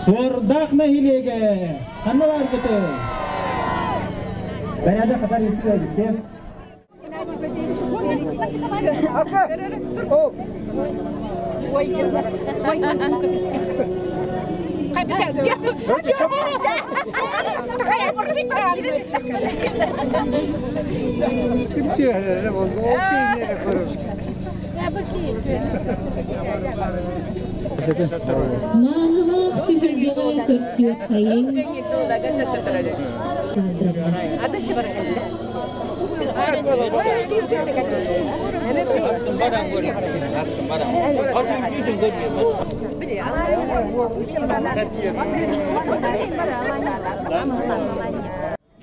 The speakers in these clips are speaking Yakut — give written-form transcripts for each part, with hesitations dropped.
Суордаах нэһилиэгэ ханна бааргыты? Бэрээдэ хатар истибэбит. Маанылаах түһүлгэҕэ көрсүөххэйиҥ.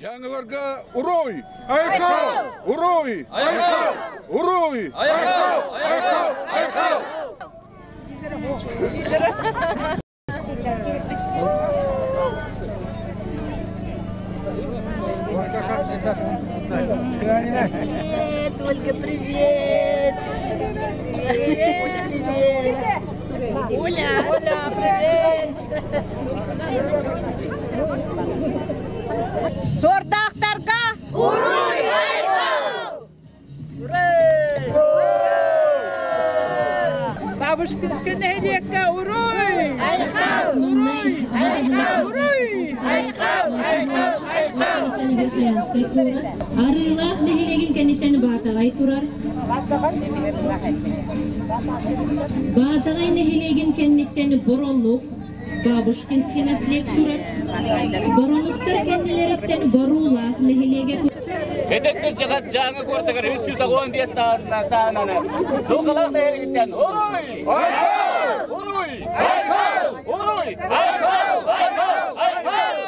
Дьаҥыларга уруй! Айхал! Уруй! Айхал! Уруй! Айхал! Айхал! Айхал! Привет, Ольга, привет! Привет, привет! Оля, Оля, привет! Суордаахтарга Уруй айхал! Бабушкинскай нэһилиэккэ уруй! Айхал! Уруй! Айхал! Уруй! Айхал! Айхал! Айхал! Арыылаах нэһилиэгин кэнниттэн Баатаҕай турар. Баатаҕай нэһилиэгин кэнниттэн Боролук, Бабушкинский наслед турар. Боронуктар кэннилэриттэн Боруулаах нэһилиэгэ Эдэр кырдьаҕас Дьааҥы куоратыгар 315 саананы Дулҕалаах нэһилиэгиттэн Уруй! Айхал! Уруй! Айхал! Уруй! Айхал! Айхал! Айхал!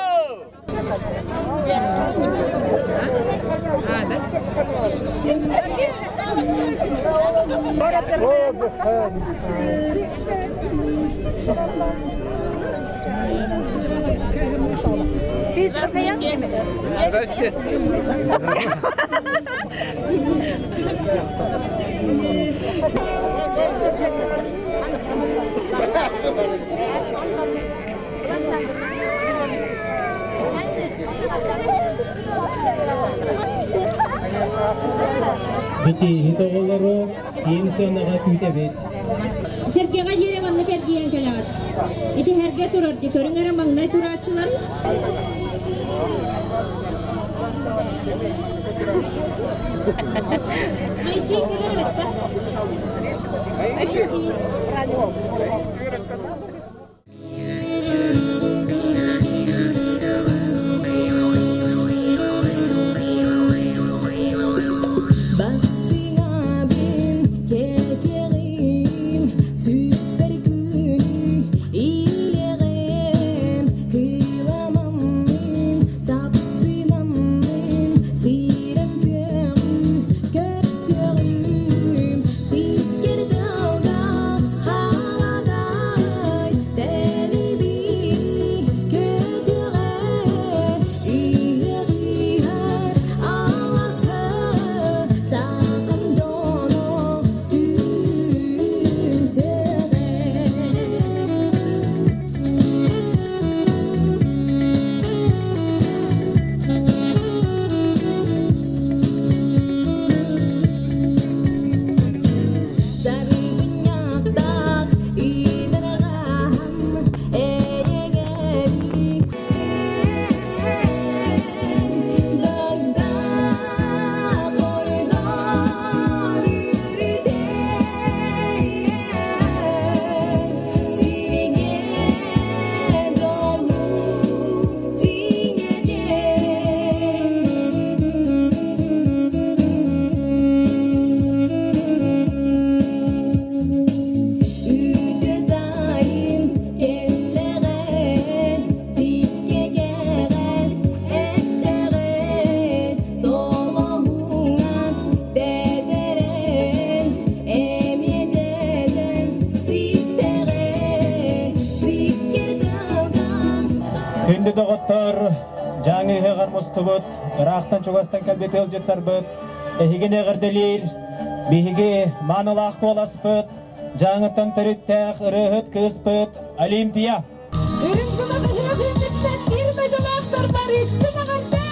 Ты из Красноярска? Здрасте. Битииһит оҕолору киин сыанаҕа күүтэбит. Сэргэҕэ диэри маннык эргийэн кэлэҕит. Ити эргэ турар ди көрүҥ эрэ маҥнай турааччылар. Моисей кэлэр эбэтсэ. Моисей. Бастыҥабын кэтиэҕим, сүүспэр күнү илэҕим, кыламаммын, сапсынаммын, сирэм күөҕү көрсүөҕүм, сиккир тыалга халадаай, тэлибии көтүөҕэ, иһиэҕиһэр алааска сахам дьоно түмсүөҕэ. Саргынньахтаах идарҕаһым эйэҥэлии дагда хойдор үрүтэйэн сириҥэ дьолу тиҥэтэн. Үтүө сайын кэллэҕин, тиккэгэҕэр эттэҕин, солоһуҥан тэтэрэн, эмиэ дьэдьэн ситтэҕин, сиккир тылган Күндү доҕоттор, Дьааҥы ыһыаҕар мустубут, ыраахтан-чугастан кэлбит ыалдьыттарбыт, эһигини эҕэрдэлиир, биһиги маанылаах куоласпыт, Дьааҥыттан төрүттээх ырыаһыт кыыспыт Олимпия. Үрүҥ истиҥ эҕэрдэ!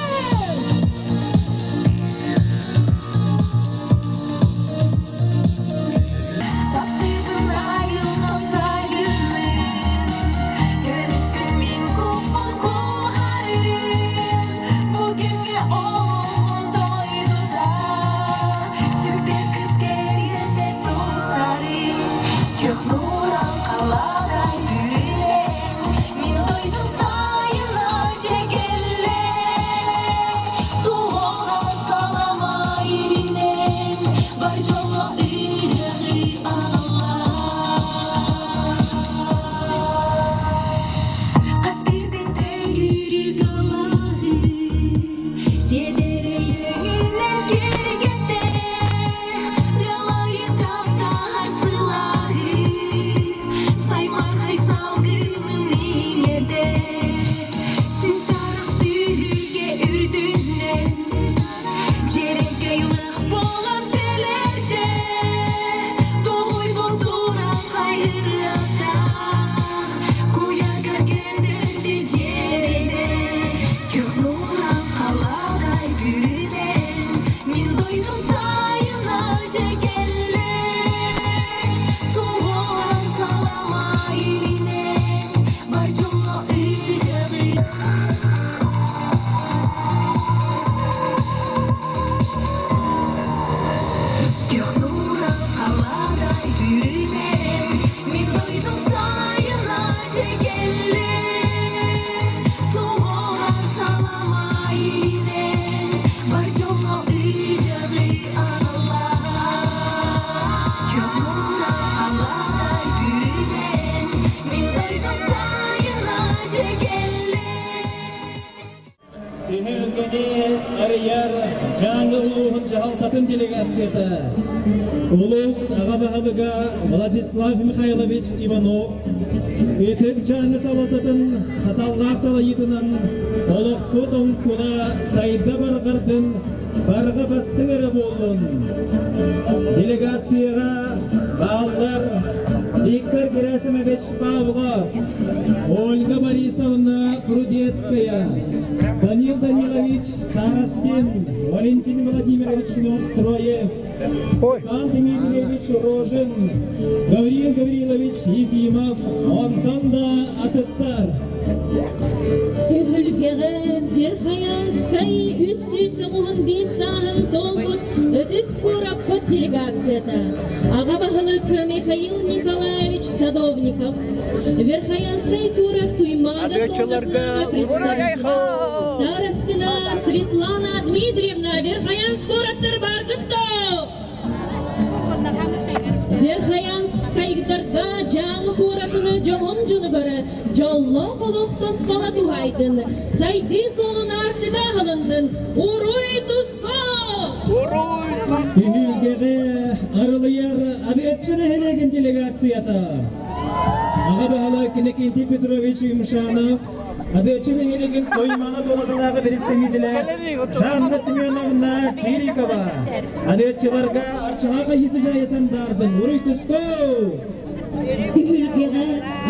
Таптыыбын айылҕам сайынын, Көрүстүм мин куппун куоһарын, Бу күҥҥэ олоҕум дойдута, Сүрдээх кыс кэриэтэ тупсарын, Күөх нуурал халадай бүрүнэн, Мин дойдум сайына дьэ кэллэ, Суоҕа салама илинэн, Бар дьоҥҥо ыһыаҕы аҕалла. Хас биирдин төгүрүк алааһы Сиэдэрэй өҥүнэн киэргэтэ, Ыалайы таптаһар сылааһы Саймархай салгынын иҥэрдэ. Сис арас түһүлгэ үрдүнэн Дьэрэкэйлээх буолан тэлэрдэ, Тоҕуйбут урааҥхай ырыата Куйаарга көндөндү дьиэрэтэ. Күөх нуурал халадай бүрүнэн, Мин дойдум сайына дьэ кэллэ. Суоҕар салама илинэн, Бар дьоҥҥо ыһыаҕы Күөх халадай бүрүнэн, Мин дойдум сайына дьэ кэллэ. Суоҕар салама илинэн, Бар дьоҥҥо ыһыаҕы аҕалла. Күөх халадай бүрүнэн, Мин дойдум сайына дьэ кэллэ. Түһүлгэни арыйар Дьааҥы улууһун дьаһалтатын делегацията улуус аҕа баһылыга Владислав Михайлович Иванов Ытык Дьааҥы салалтатын саталлаах салайыытынан олохпут оҥкула сайда барҕардын, барҕа бастыҥ эрэ буоллун. Делегацияҕа бааллар Виктор Герасимович Павлов, Ольга Борисовна Прудецкая, Данил Данилович Старостин, Валентин Владимирович Неустроев, Иван Дмитриевич Рожин, Гавриил Гаврилович Ефимов, онтон да атыттар. Түһүлгэҕэ Верхоянскай 315 сааһын туолбут Ытык куораппыт делегацията аҕа баһылык Михаил Николаевич Садовников, Верхоянскай куорат Туймаада Адыаччыларга Старостина Светлана Дмитриевна Верхоянск куораттар баргытто! Верхоянскайдарга Дьааҥы куоратыны дьоһун дьонугар дьоллоох олох тосхоло туһайдын, сайдыы суолун аартыга аһылыннын, уруй туску! Уруй! Түһүлгэҕэ арылыйар Адыаччы нэһилиэгин делегацията. Аҕа баһылык Иннокентий Петрович Юмшанов, Адыаччы нэһилиэгин Тоймана туолатынааҕы представителэ Жанна Семеновна Чирикова, Адыаччыларга Арчылаах Айыысыдьаайа Сандаардын уруй туску! Түһүлгэҕэ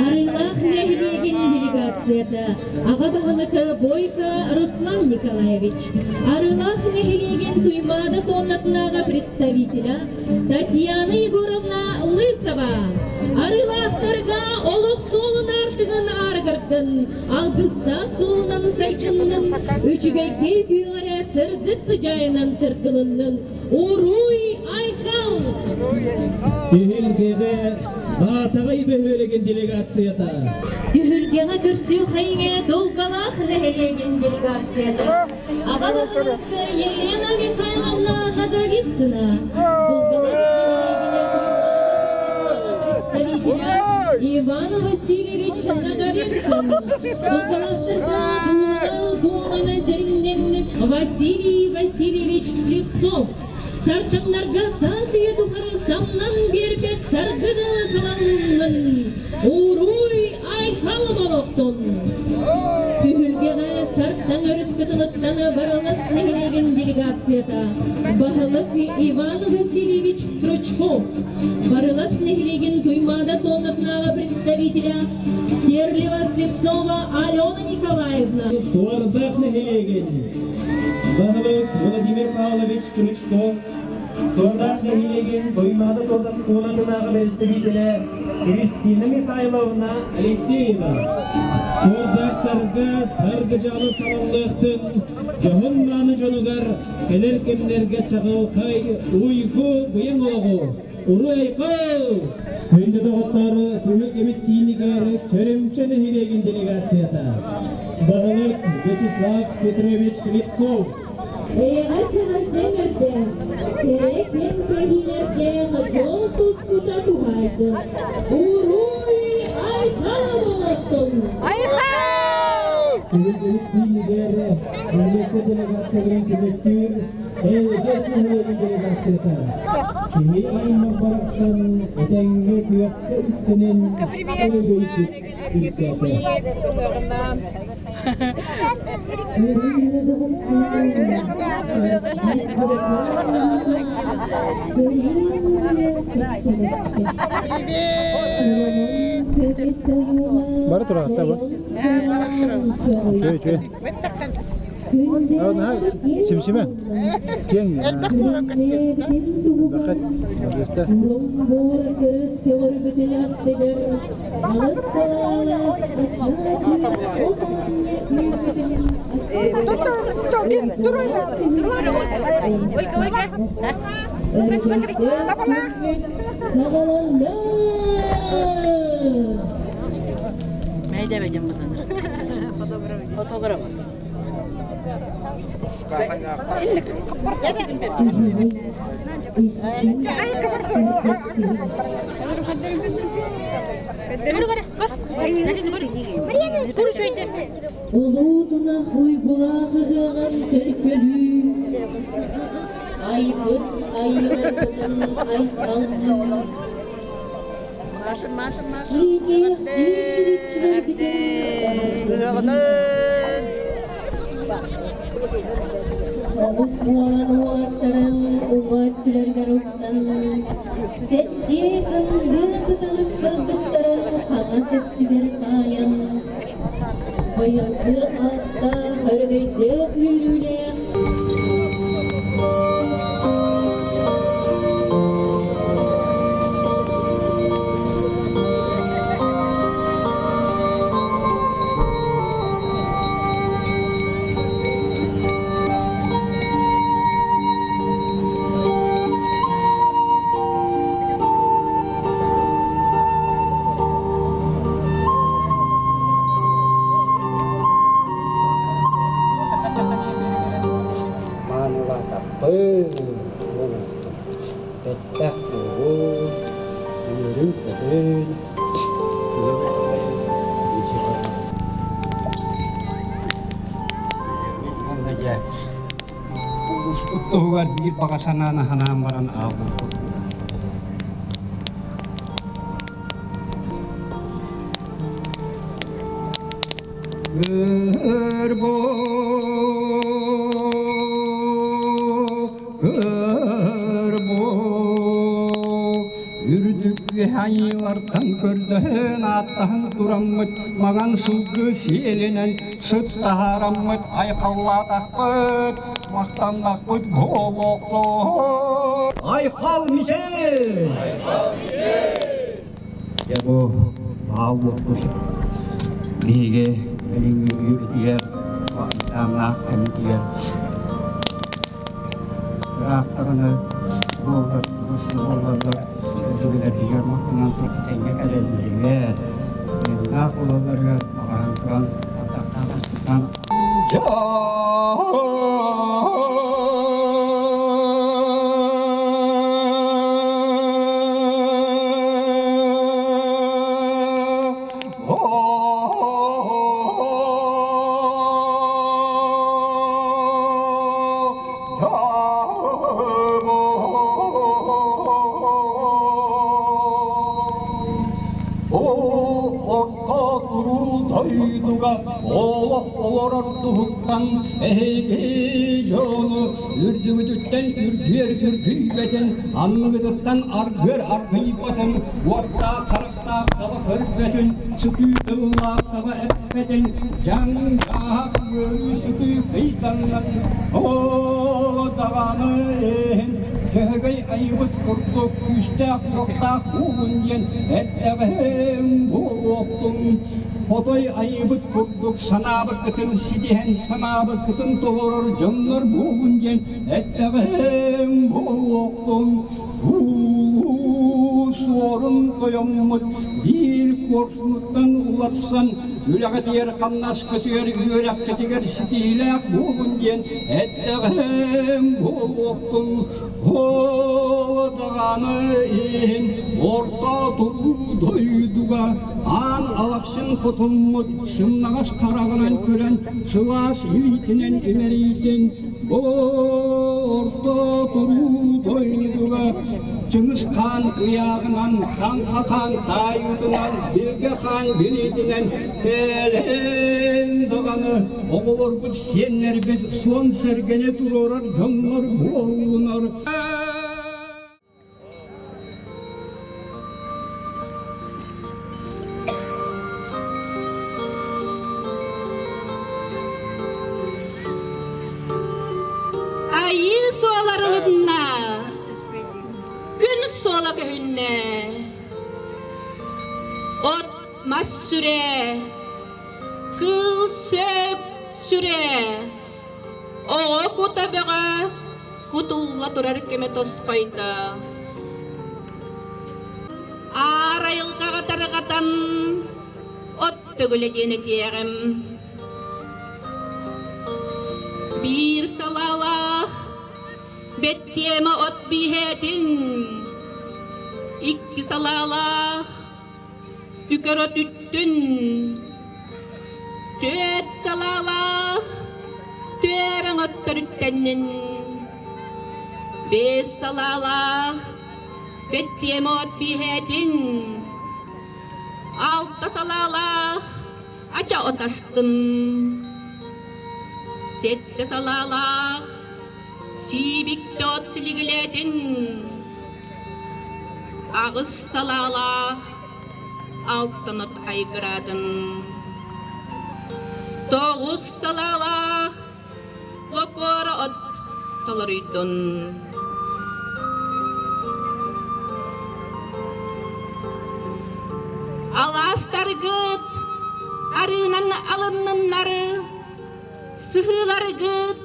Арыылаах нэһилиэгин делегацията аҕа баһылыка Бойко Руслан Николаевич, Арыылаах нэһилиэгин Туймаада туоннатынааҕы представителя Татьяна Егоровна Лысова, Арыылаахтарга олох суолун аартыгын аарыгырдын, алгыстаах суолунан сайдыннын, үчүгэйгэ үтүөҕэрэ сырдык сыдьаайынан тыргылыннын, уруй айхал! Түһүлгэҕэ Баатаҕай бөһүөлэгин делегацията. Түһүлгэҕэ көрсүү хайыҥа Долгалаах нэһилиэгин делегацията. Аҕа баһылык Елена Михайловна Наговицына, Долгалаах нэһилиэгин представителя Иван Васильевич Наговицын, Долгалаахтарга дуулаҕа дьиҥнэн Василий Васильевич Слепцов, Сартаҥнарга саас үйэ тухары самнан биэрбэт саргыны салалыннын, уруй айхал олохтун! Түһүлгэҕэ Сартаҥ өрүс кытылыттан Барылас нэһилиэгин делегацията баһылык Иван Васильевич Стручков, Барылас нэһилиэгин Туймаада туоннатынааҕы представителя Стерлева Светлана Слепцова Алена Николаевна. Суордаах нэһилиэгин баһылык Владимир Павлович Стручков, Суордаах нэһилиэгин Туймаада туонатынааҕы бэрэстэбиитэлэ Кристина Михайловна Алексеева. Суордаахтарга саргыдьаалы салаллыахтын дьоһун мааны дьонугар кэлэр кэмнэргэ чаҕылхай уйгу быйаҥ олоҕу Уруй-айхал! Күндү доҕоттор, Түмүк эбит киинигэр Чөрүмчэ нэһилиэгин делегацията. Баһылык Вячеслав Петрович Слепцов. Эйэҕэс эҕэрдэ кэрэ кэм кэһиилэрдээх дьол тускута туһаайдын. Уруй-айхал буолуохтун! Айхал! Түмүк эбит киинигэр Мемлекет делегацияларын түмүктүүр Эйэҕэс нэһилиэгин делегацията. Киһи аймах барахсан этэҥҥэ күөххэ үктэнэн өрөгөйдүк үктээтэ. Бары тураҕытта бу. Үчүгэй, үчүгэй. Наһаа симсимэ. Киэҥ. Бэхет. Молодецта. Ольга, Ольга. Ну-ка, смотри, табалах. Фотограф. Улуутунах уйгулаах ыһыаҕын төлкөлүү, айбыт айыыларбытын айхаллыы, Оҕус буолан уолаттарын уҥа өттүлэригэр уктан, сэттиэ кындыы кытылык кыргыттарын хаҥас өттүгэр таайан, быйылгы ааттаах өрөгөйдөөх үөрүүлээх Маанылаатахпын буолуохтун, бэттэх буолун, үөрүн-көтүн, Уонна дьэ улууспут туһугар биир баҕа санааны санаан баран аалбыппыт. Өр өр үрдүк айыылартан көрдөһөн ааттаһан тураммыт маҥан сылгы сиэлинэн сыт таһаараммыт айхаллаатахпыт махтаннахпыт буолуохтун Айхал Мишель! Дьэ бу баал буолбут биһиги билиҥҥи үйэбитигэр айдааннаах кэмитигэр ыраахтаҕына буоллар чугас да буоллаллар өбүгэлэрбитигэр махтанан тэҥҥэ кэлэллэригэр тыыннаах буолалларыгар баҕаран туран атахтаан Орто туруу дойдуга олох олорор туһуттан эһиги дьону үрдүгүтүттэн үргүөр үргүйбэтин, анныгытыттан аргыар аргыйбатын, уоттаах харахтаах таба көрбөтүн, сытыы тыллаах таба эппэтин, дьаҥ-дьаһах ыарыы сытыы кыйданнан, ол даҕаны иһин Дьөһөгөй айыбыт курдук күүстээх-уохтаах буолун диэн эттэҕим буолуохтун. Хотой айыбыт курдук санаабыккытын ситиһэн санаабыккытын толорор дьоннор буолун диэн эттэҕим буолуохтун. Улуу суорун тойоммут биир куорсунуттан уларсан үлэҕитигэр хамнаскытыгар үөрэххитигэр ситиһиилээх буолун диэн эттэҕим буолуохтун. Ол даҕаны иһин орто туруу дойдуга аан алахсын хотуммут сымнаҕас хараҕынан көрөн сылаас илиитинэн имэрийтин бу орто туруу дойдуга Чыҥыс хаан ыйааҕынан, Таҥха хаан таайыытынан, Билгэ хаан билиитинэн кэлэн даҕаны оҕолорбут, сиэннэрбит суон сэргэни туруорар дьоннор буоллунар. Айыы суоларылынна, күн суола көһүннэ. От мас сүрэ, кыл сөп сүрэ, оҕо кута бөҕө кутулла турар кэмэ тосхойдо. Аар айылҕаҕа тарҕатан от төгүлэ диэн этиэҕим. Биир салаалаах бэттиэмэ от бииһээтин, икки салаалаах үкэр от үттүн, түөрт салаалаах түөрэҥ от төрүттэннин, биэс салаалаах бэттиэмэ от бииһээтин, алта салаалаах ача от астын, сэттэ салаалаах сиибиктэ от силигилээтин, аҕыс салаалаах алтан от айгыраатын, тоҕус салаалаах локуора от толоруйдун. Алаастаргыт арыынан алынныннары, сыһыыларгыт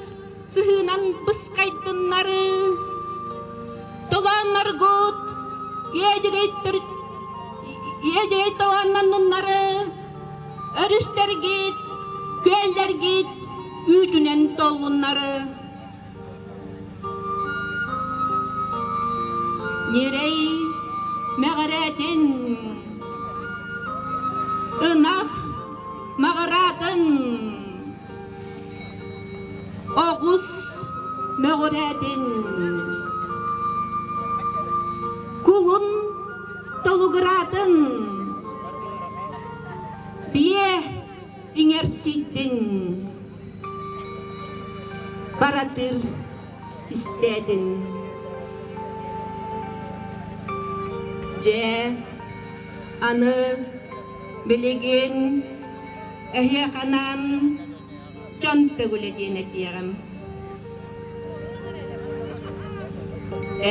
сыһыынан быскайдыннары, толоонноргут иэдьэгэй толоонноннуннары, өрүстэргит, күөллэргит үүтүнэн толлуннары. Ньирэй мэҕирээтин, ынах маҕыраатын, оҕус мөҕүрээтин, кулун толугураатын, биэ иҥэрсийдин, баратыр истээтин. Дьэ, аны билигин эһиэхэнэн дьон төгүлэ диэн этиэҕим.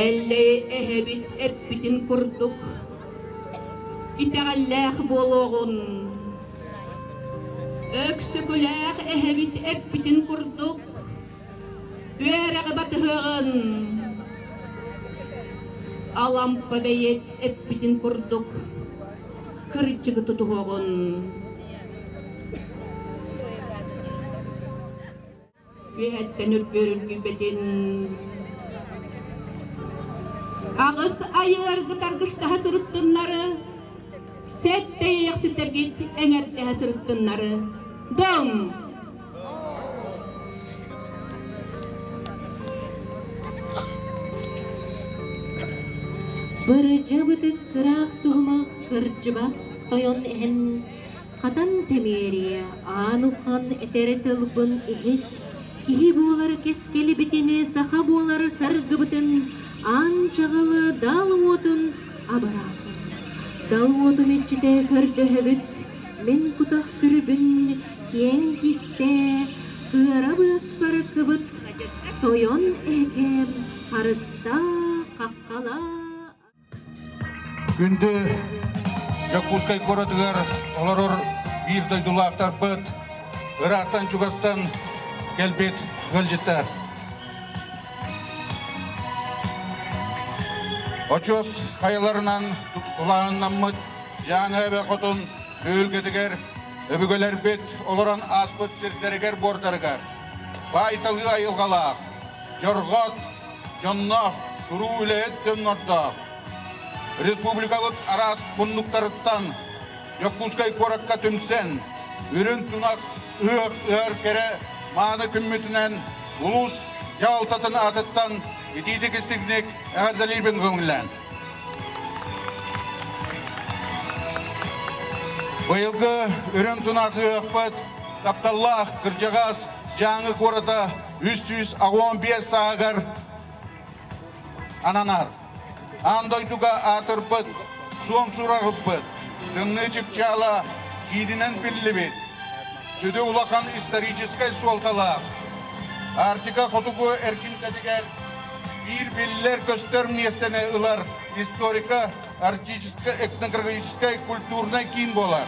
Эллэй эһэбит эппитин курдук итэҕэллээх буолуоҕун. Өксөкүлээх эһэбит эппитин курдук үөрэҕи батыһыаҕын. Алампа бэйиэт эппитин курдук кырдьыгы тутуһуоҕун. Үөһэттэн үргүөр үргүйбэтин. Аҕыс айыаргыт аргыстаһа сырыттыннары, сэттэ иэйэхситтэргит эҥэрдэһэ сырыттыннары. Дом! Бырдьа бытык кыраах туһумах кырдьыбас тойон иһин. Хатан Тэмиэрийэ аан уххан этэр тылбын иһит, киһи буолар кэскилибитини, саха буолар саргыбытын, аан чаҕылы дал уотун абыраатын. Дал уотун иччитэ көрдөһөбүт, мин кутах сүрүбүн киэҥ кистээ, кыара быаспар кыбыт, тойон эһэкээм харыстаа, хаххалаа. Күндү Дьокуускай куоратыгар олорор биир дойдулаахтарбыт, ыраахтан-чугастан кэлбит ыалдьыттар. Очуос хайаларынан тулааннаммыт Дьааҥы эбэ хотун түһүлгэтигэр өбүгэлэрбит олорон ааспыт сирдэригэр-буордарыгар баай-талыы айылҕалаах, дьорҕоот дьонноох, туруу үлэһит дьоннордоох республикабыт араас муннуктарыттан Дьокуускай куоракка түмсэн, үрүҥ тунах ыһыах ыһар кэрэ мааны күммүтүнэн улуус дьаһалтатын аатыттан итиитик истиҥник эҕэрдэлиибин көҥүллээн. Быйылгы үрүҥ тунах ыһыахпыт тапталлаах кырдьаҕас Дьааҥы куората 385 сааһыгар ананар. Аан дойдуга аатырбыт, суон сураҕырбыт, тымныы чыпчаала киининэн биллибит, сүдү улахан историческай суолталаах Арктика хотугу эргимтэтигэр биир биллэр-көстөр миэстэни ылар историка арктическай этнографическай культурнай киин буолар.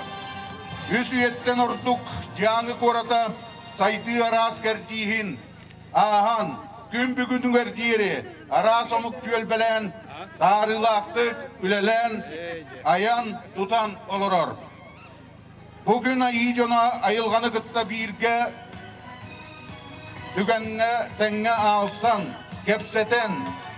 Үс үйэттэн ордук Дьааҥы куората сайдыы араас кэрдииһин ааһан, күн бүгүнүгэр диэри араас омук түөлбэлээн, таарыылаахтык үлэлээн, айан, тутан олорор. Бу күн айыы дьоно айылҕаны кытта бииргэ түгэҥҥэ тэҥҥэ аалсан, кэпсэтэн,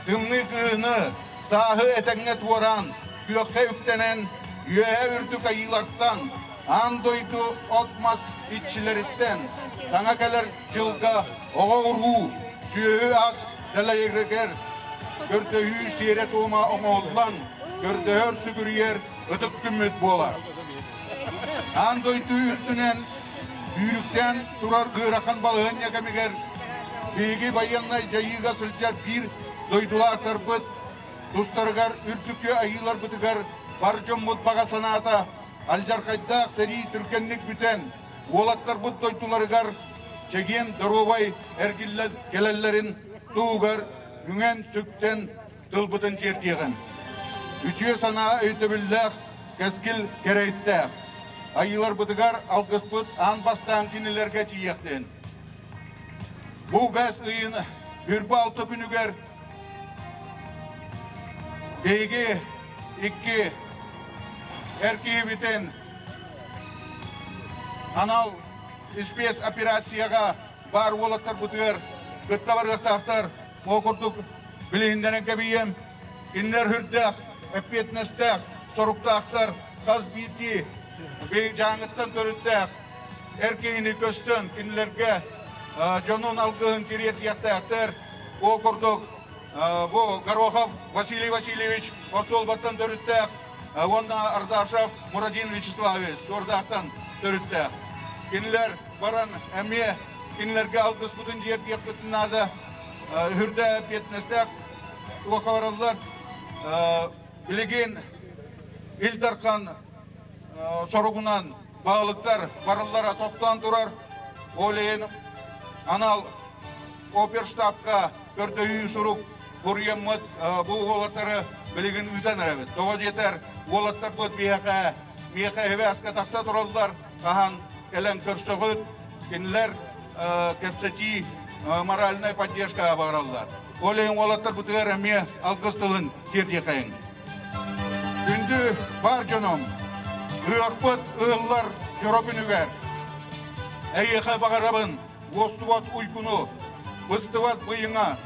тымныы кыһыны, сааһы этэҥҥэ туораан, күөххэ үктэнэн, үөһэ үрдүк айыылартан, аан дойду от-мас иччилэриттэн саҥа кэлэр дьылга оҕо-уруу, сүөһү-ас дэлэйэригэр көрдөһүү сиэрэ-туома оҥоһуллан, көрдөһөр сүгүрүйэр ытык күммүт буолар. Аан дойду үрдүнэн сүүрүктээн турар ыарахан балаһыанньа кэмигэр биһиги байыаннай дьайыыга сылдьар биир дойдулаахтарбыт тустарыгар үрдүкү айыыларбытыгар бар дьоммут баҕа санаата Алдьархайдаах сэрии түргэнник бүтэн, уолаттарбыт дойдуларыгар чэгиэн доруобай эргиллэн кэлэллэрин туһугар үҥэн-сүктэн тылбытын тиэрдиэҕин. Үтүө санаа өйдөбүллээх, кэскил кэрэйтээх. Айыыларбытыгар алгыспыт аан бастаан кинилэргэ тиийиэхтин. Бу бэс ыйын үрбэ алта күнүгэр биһиги икки эр киһибитин анал спецоперацияҕа баар уолаттарбытыгар кытта барыахтаахтар. Ол курдук билиһиннэрэн кэбийиэм. Кинилэр үрдээх, эппиэтинэстээх, соруктаахтар, хас биирдии дьааҥыттан төрүттээх эр киһини көстөн кинилэргэ дьонун алгыһын тириэрдиэхтээхтэр. Ол курдук бу Горохов Василий Васильевич остуолбаттан төрүттээх уонна Ардашев Мурадин Вячеславович Суордаахтан төрүттээх. Кинилэр баран эмиэ кинилэргэ алгыспытын тиэрдиэхпитин наада. Үрдэ эппиэтинэстээх туохха бараллар. Билигин Ил Дархан соругунан баһылыктар барыллара тохтоон турар. Ол иһин анал оперштабка көрдөһүү сурук буруйаммыт бу уолаттары билигин ыытан эрэбит. Тоҕо диэтэр уолаттарбыт биһиэхэ миэхэ эһэбээскэ тахса тураллар, хаһан кэлэн көрсөҕүт, кинилэр кэпсэтии моральная поддержка баҕараллар. Ол иһин уолаттарбытыгар эмиэ алгыс тылын тиэрдиэхэйиҥ. Күндү бар дьонум, ыһыахпыт ыһыллар дьоро күнүгэр эйиэхэ баҕарабын уостубат уйгуну, быстыбат быйыҥа,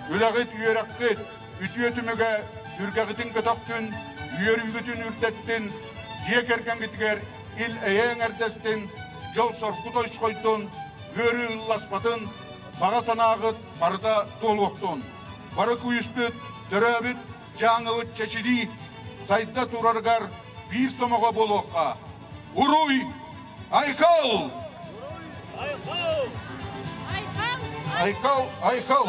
үлэҕит үөрэххит үтүө түмүгэ сүргэҕитин көтөхтүн, үөрүүгүтүн үрдэттин, дьиэ кэргэҥҥитигэр ил-эйэ эҥэрдэстин, дьол-соргу тойсхойдун, ыарыы ылласпатын, баҕа санааҕыт барыта туолуохтун. Бары күүспүт, төрөөбүт Дьааҥыбыт чэчирии сайда турарыгар биир сомоҕо буолуохха. Уруй! Айхал! Айхал! Айхал!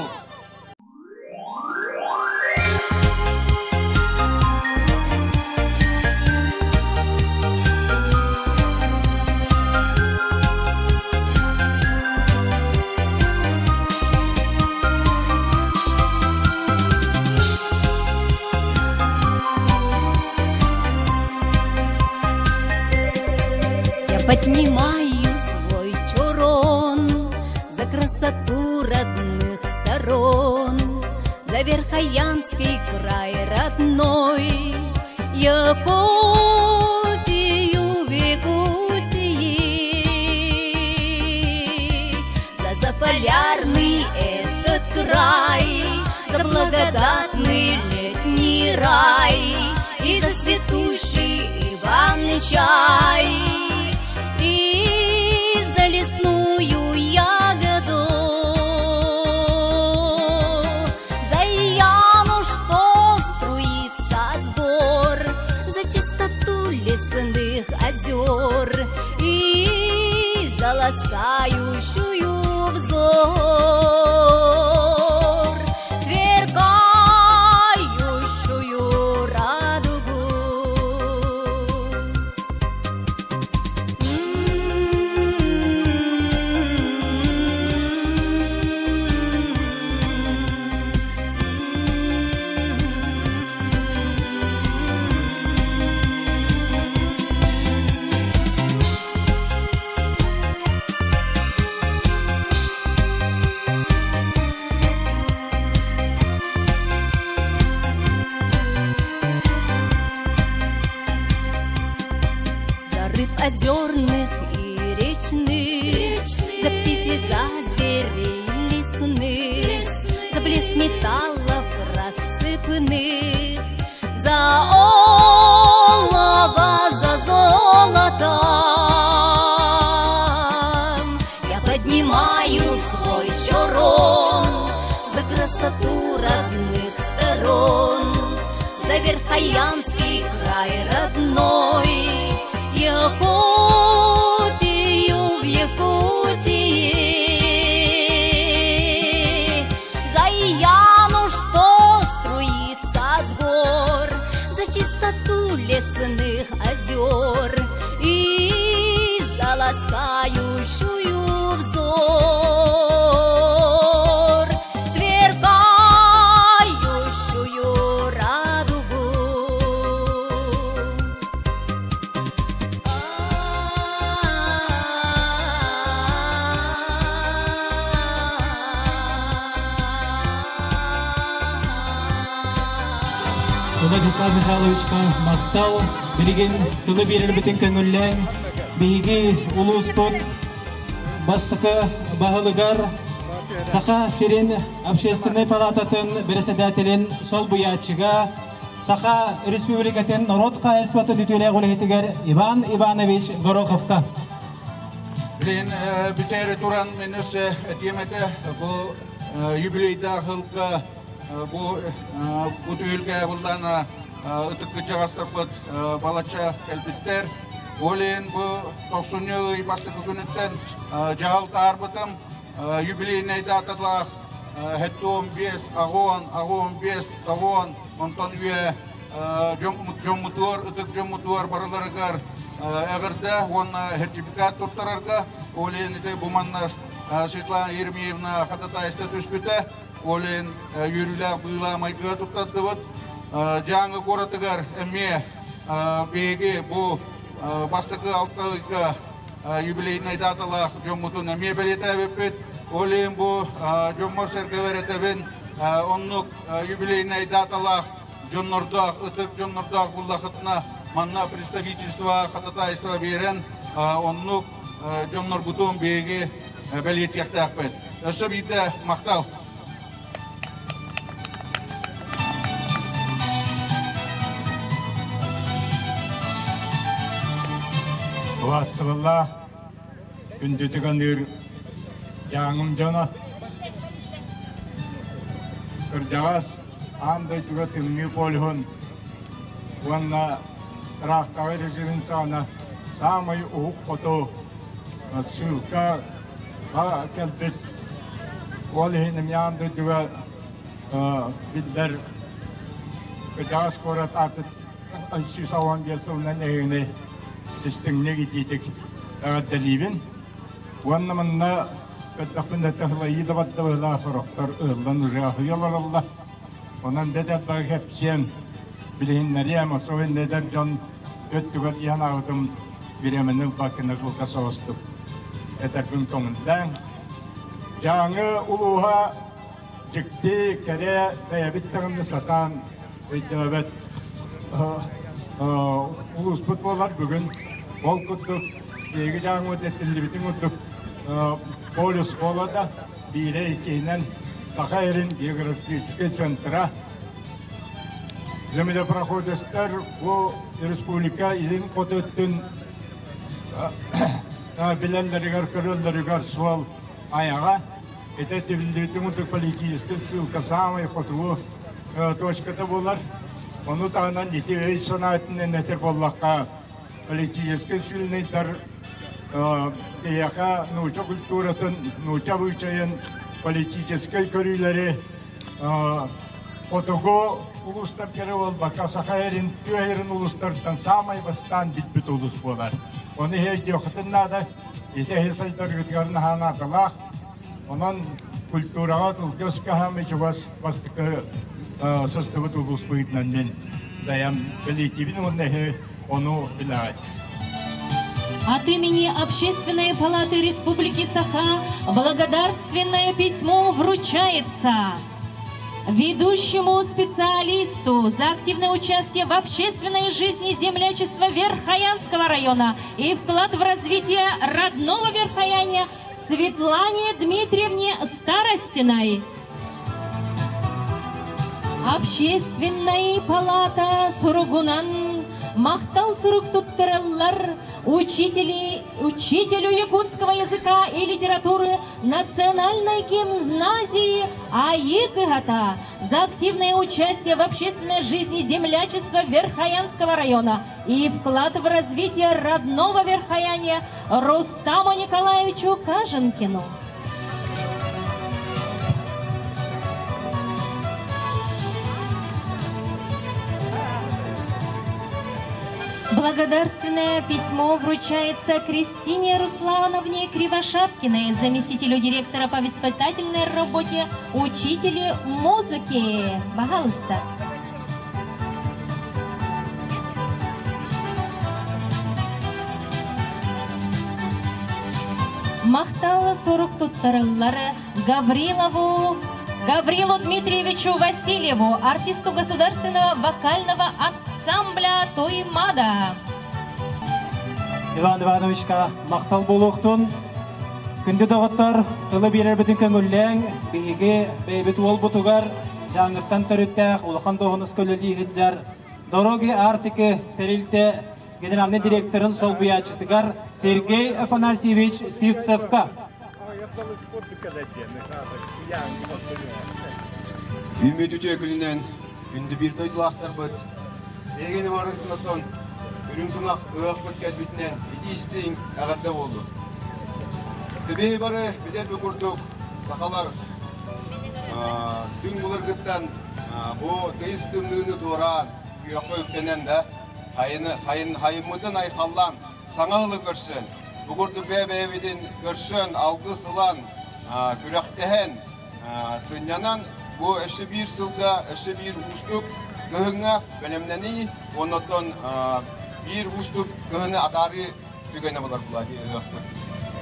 Я поднимаю свой чорон за красоту родных сторон, за Верхоянский край родной, Якутию в Якутии, за заполярный этот край, за благодатный летний рай и за цветущий Иван-чай, и за лесную ягоду, за Яну, что струится с гор, за чистоту лесных озер и за ласкающую взор, сверкающую радугу. За рыб озерных и речных, за птиц и за зверей лесных, за блеск металлов рассыпных, за олово, за золото. Я поднимаю свой чорон за красоту родных сторон, за Верхоянский край родной, Якутию в Якутии, за Яну, что струится с гор, за чистоту лесных озер и за ласкающую взор, сверкающую радугу. Владислав Михайловичка махтал, билигин тылы биэрэрбитин көҥүллээҥ, биһиги улууспут бастакы баһылыгар Саха сирин общественнай палататын председателин солбуйааччыга Саха Республикатын норуот хаһаайыстыбатын үтүөлээх үлэһитигэр Иван Иванович Гороховка. Билин бүтээри туран мен өссө этиэм этэ бу юбилейдаах сылга бу бу түһүлгэ буллаана ытык кырдьаҕастарбыт балачча кэлбиттэр. Ол иһин бу тохсунньу ый бастакы күнүттэн дьаһал таарбытым. Юбилейнай даталаах 75, 80, 85, 90, онтон үйэ дьоммутугар, ытык дьоммутугар барыларыгар эҕэрдэ уонна сертификат туттарарга. Ол иһин ити бу манна Светлана Еремеевна хататайста түспүтэ. Ол иһин үөрүүлээх быылаа майгыга туттардыбыт. Дьааҥы куоратыгар эмиэ биһиги бу бастакы алта ыйга юбилейнай даталаах дьоммутун эмиэ бэлиэтээбиппит. Ол иһин бу дьоммор-сэргэбэр этэбин, оннук юбилейнай даталаах дьоннордоох, ытык дьоннордоох буллахытына манна представительство, ходатайство биэрэн оннук дьоннорбутун биһиги бэлиэтиэхтээхпит. Өссө биирдэ махтал. Убаастабыллаах күндүтүк аныыр дьааҥым дьоно, кырдьаҕас аан дойдуга тымныы полюһун уонна ыраахтааҕы режимин саҕана саамай уһук хоту ссылка кэлбит. Ол иһин эмиэ аан дойдуга биллэр кырдьаҕас куорат аатын 115 сылынан эһигини истиҥник итиитик эҕэрдэлиибин. Уонна манна көрдөхпүнэ тыһылайыы да бардыбыһылаах сорохтор ыһыллан ырыаһыйа олороллор. Онон бэт элбэҕи кэпсиэм, билиһиннэриэм, особенно эдэр дьон өттүгэр иһэн аҕытым бириэмэни ылбаккына кылгас соҕустук этэрбин көҥүллээҥ. Дьааҥы улууһа дьикти, кэрэ, бэйэбит даҕаны сатаан өйдөөбөт улууспут буолар бүгүн. Ол курдук биһиги Дьааҥыбыт этиллибитин курдук полюс буола биирэ иккиһинэн Саха Эрин географическай центра землепроходецтар бу республика илин хоту өттүн билэллэригэр, көрөллөрүгэр суол айаҕа. Ити тибиллибитин курдук политическай ссылка саамай хотугу точката буолар. Ону таһынан ити өй-санаа өттүнэн этэр буоллахха, политическай сильныйдар киһиэхэ нуучча культуратын, нуучча обычайын, политическай көрүүлэри хотугу улуустар кэрэ буолбакка, Саха эрин, тыа эрин улуустарыттан саамай бастаан билбит улуус буолар. Ону иһэ наада, ити эһи сайдаргытыгар наһаа наадалаах. Онон культураҕа тылга-өскө хаамыы чугас бастакы сыстыбыт улуус быһыытынан мин бэйэм бэлиэтиибин уонна эһи ону билэҕит. От имени Общественной палаты Республики Саха благодарственное письмо вручается ведущему специалисту за активное участие в общественной жизни землячества Верхоянского района и вклад в развитие родного Верхояния Светлане Дмитриевне Старостиной. Общественная палата суругунан махтал сурук туттараллар учители, учителю якутского языка и литературы Национальной гимназии АИ Кыгата за активное участие в общественной жизни землячества Верхоянского района и вклад в развитие родного Верхояния Рустаму Николаевичу Каженкину. Благодарственное письмо вручается Кристине Руслановне Кривошапкиной, заместителю директора по воспитательной работе, учителю музыки. Пожалуйста. Махтал сурук туттарыллары Гаврилову Гаврилу Дмитриевичу Васильеву, артисту Государственного вокального ансамбля «Туймада». Иван Ивановичка махтал буолуохтун. Күндү доҕоттор, тылы биэрэрбитин көҥүллээҥ, биһиги бэйэбит уолбутугар Дьааҥыттан төрүттээх улахан дуоһунаска үлэлии сылдьар Дороги Арктики тэрилтэ генеральнай директорын солбуйааччытыгар Сергей Афанасьевич Сивцевка. Үүммүт үтүө күнүнэн күндү биир дойдулаахтарбыт, эһигини барытын үрүҥ тунах ыһыахпыт кэлбитинэн итии-истиҥ эҕэрдэ буоллун. Тибии бары билэр курдук сахалар Түҥ былыргыттан бу тыйыс тымныыны туораан, күөххэ үктэнэн да, хайыны, хайын, хайыммытын айхаллаан, саҥа ыһылы көрсөн, бу курдук бэйэ-бэйэбитин көрсөн, алгыс ылан, күрэхтэһэн, сынньанан, бу өссө биир сылга, өссө биир уустук кыһыҥҥа бэлэмнэнии, оннуттан биир уустук кыһыны атаарыы түгэнэ булар була ыһыахпыт.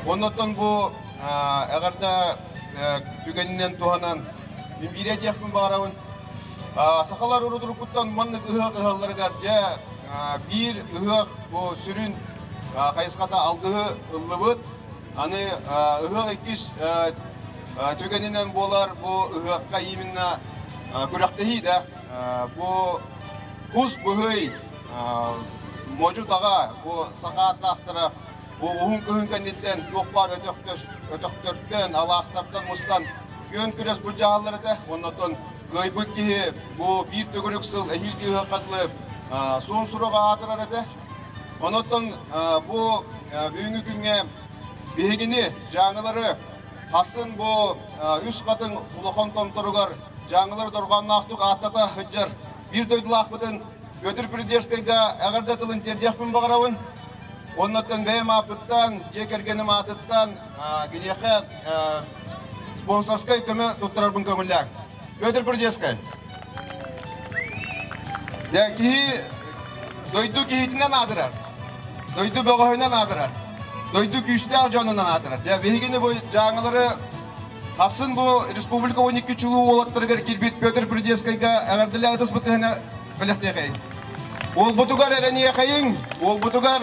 Оннуттан бу эҕэрдэ түгэнинэн туһанан мин биири этиэхпин баҕарабын. Сахалар урут-уруккуттан маннык ыһыах ыһалларыгар дьэ биир ыһыах бу сүрүн хайысхата алгыһы ыллыбыт. Аны ыһыах иккис түгэнинэн буолар бу ыһыахха именно күрэхтэһии да бу кус быһый модьу-таҕа бу саха ааттаахтара Бу уһун кыһын кэнниттэн туох баар өтөхтөртөн, алаастартан мустан күөн күрэс былдьаһаллар этэ. Оннотон кыайбыт киһи бу биир төгүрүк сыл эһиилги ыһыахха дылы суон сураҕа аатырар этэ. Онотон бу бүгүҥҥү күҥҥэ Биһигини, дьааҥылары, хасын бу үс хатыҥ улахан томторугар дьааҥылары дорҕоонноохтук ааттата сылдьар биир дойдулаахпытын Петр Придерскайга эҕэрдэ тылын тиэрдиэхпин баҕарабын. Оннуттан бэйэм ааппыттан, дьиэ кэргэним аатыттан киниэхэ спонсорскай көмө туттарарбын көҥүллээҥ. Петр Придерскай. Дьэ, киһи дойду киһитинэн аатырар, дойду бөҕөһүнэн аатырар, дойду күүстээх дьонунан аатырар. Дьэ, биһигини бу дьааҥылары Асын бу республика 12 чулуу уолаттарыгар киирбит Петр Придескайга эҕэрдэлээх ытыспытыһына бэлэхтиэхэйиҥ. Уолбутугар эрэниэхэйиҥ, уолбутугар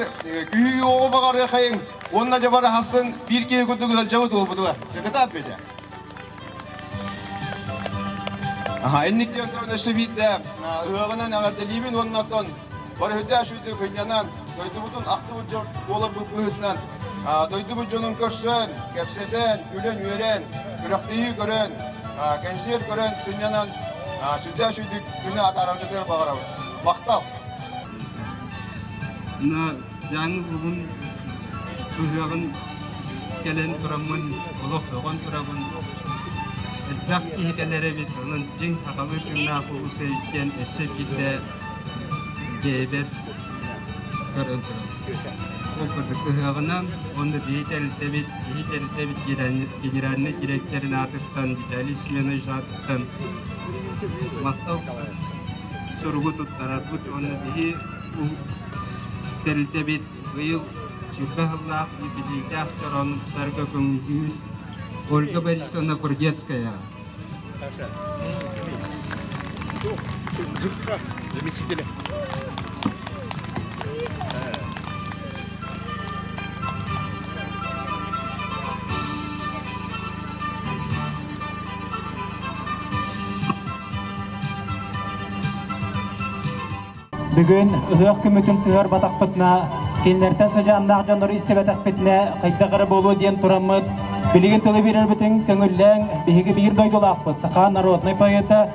күүһү оҕо баҕарыахайыҥ, уонна дьабар аһасын биир киһи курдук ыалдьабыт уолбутугар. Дьакытаат Петя. Аха, инниктен туран өссө биирдэ ыһыаҕынан эҕэрдэлиибин уонна оттон бары үрдээх үчүгэйдик сынньанан, дойдубутун ахтыбыт дьон буоларбыт быһыытынан дойдубут дьонун көрсөн, кэпсэтэн, күлэн-үөрэн, күрэхтэһии көрөн, кэнсиэр көрөн, сынньанан сүрдээх үчүгэйдик күнү атаараргытыгар баҕарабыт. Махтал! Мына Дьааҥы улуһун ыһыаҕын кэлэн тураммын, олох өҕөн турабын. Элбэх киһи кэлэр эбит, онон дьиҥ сахалыы тыыннаах улуус эбит өссө биирдэ бэйэбэр көрөн турабын. Ол курдук ыһыаҕынан уонна биһи тэрилтэбит, биһи тэрилтэбит генеральнай директорын аатыттан Виталий Семенович аатыттан махтал суругу туттарарбыт уонна биһи тэрилтэбит быйыл 20 сыллаах юбилейдаах чороонуттарга көҥүллүүр Ольга Борисовна Курдецкая. Заместителя. Бүгүн ыһыах күммүтүн сыһыарбатахпытына, кинилэртэн сыдьааннаах дьоннору истибэтэхпитинэ хайдах эрэ буолуо диэн тураммыт, билигин тылы биэрэрбитин көҥүллээҥ, биһиги биир дойдулаахпыт, саха народнай поэта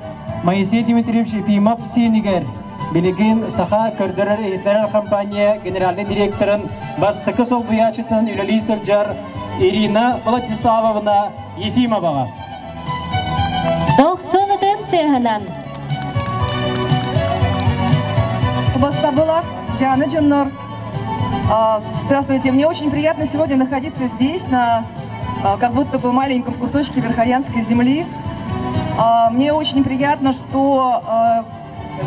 Моисей Дмитриевич Ефимов сиэнигэр билигин Саха көрдөрөр-иһитиннэрэр компания генеральнай директорын бастакы солбуйааччытынан үлэлии сылдьар Ирина Владиславовна Ефимоваҕа. Тохсон ытыс тыаһынан Бастабылах, Джаны Джаннор. Здравствуйте, мне очень приятно сегодня находиться здесь, на как будто бы маленьком кусочке Верхоянской земли. Мне очень приятно, что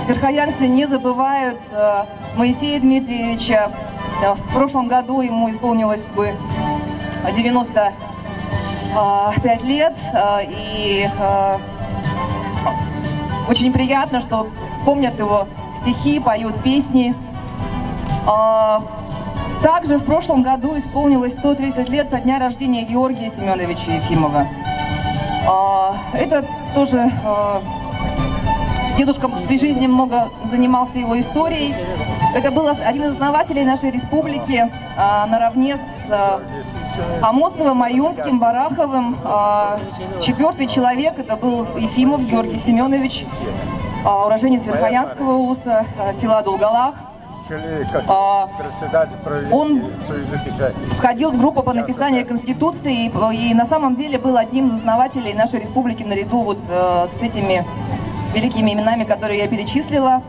верхоянцы не забывают Моисея Дмитриевича. В прошлом году ему исполнилось бы 95 лет, и очень приятно, что помнят его стихи, поют песни. Также в прошлом году исполнилось 130 лет со дня рождения Георгия Семеновича Ефимова. Это тоже дедушка при жизни много занимался его историей. Это был один из основателей нашей республики наравне с Амосовым, Аюнским, Бараховым. Четвертый человек это был Ефимов Георгий Семенович, уроженец Верхоянского улуса, села Дулгалах. Он входил в группу по написанию Конституции и на самом деле был одним из основателей нашей республики наряду вот с этими великими именами, которые я перечислила.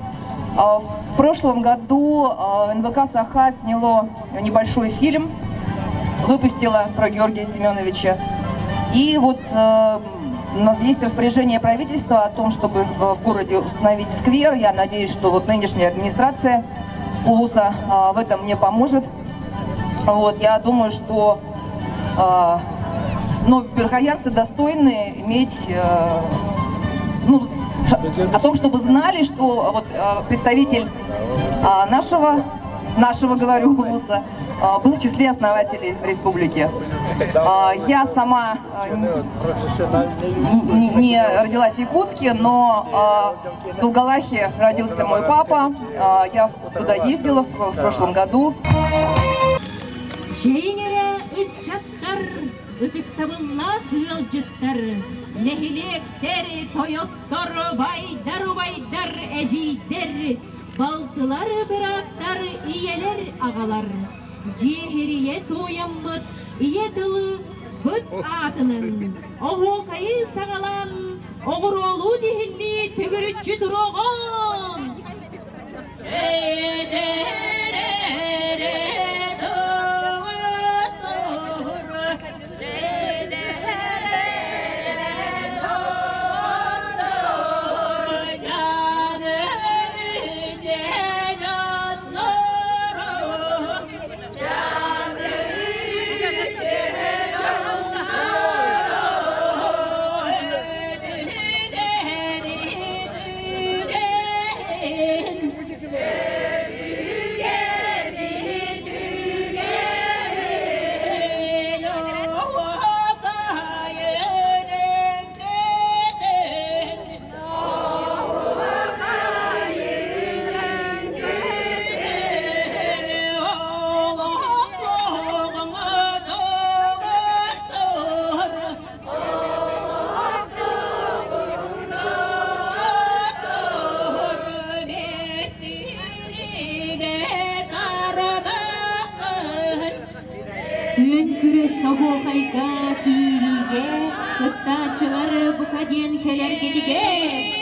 В прошлом году НВК «Саха» сняло небольшой фильм, выпустила про Георгия Семеновича. И вот есть распоряжение правительства о том, чтобы в городе установить сквер. Я надеюсь, что вот нынешняя администрация Улуса в этом мне поможет. Вот, я думаю, что ну, верхоянцы достойны иметь, ну, о том, чтобы знали, что вот представитель нашего, нашего, говорю, Улуса, был в числе основателей республики. Я сама не родилась в Якутске, но в Дулгалахе родился мой папа. Я туда ездила в прошлом году. Чэйиҥ ыччаттар, ытыктабыллаах ыалдьыттар, нэһилиэктэр, тойоттор, байдар, убайдар, эдьиийдэр, балтылар, бырааттар, ийэлэр, аҕалар. Дьиэһирийэ туойаммыт, Ийэ тылы быт аатынын, оһуокайы саҕалаан, оҕуруолуу тиһиллии төгүрүччү туруоҕун! Күн күрэс оһуохайга киириигэ кыттааччылары бука диэн кэлэргитигэр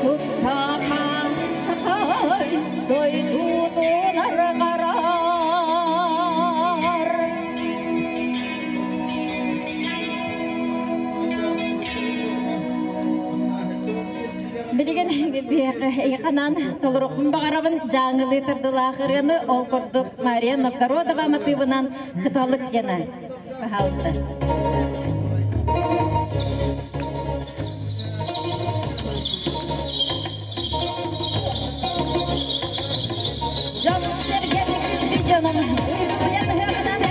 Куттахан сахай дойдутун арҕарар. Билигин эйханан толорукпун баҕарабын дьааҥылыы тардылаах ырыаны ол курдук Мария Новгородова матыыбынан Кыталык диэни. Пожалуйста. Дьон-сэргэни күндү дьонум, уйгуйан ыһыаҕынан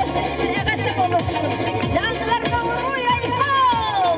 эҕэрдэ буолуохтун. Дьааҥыларга уруй айхал!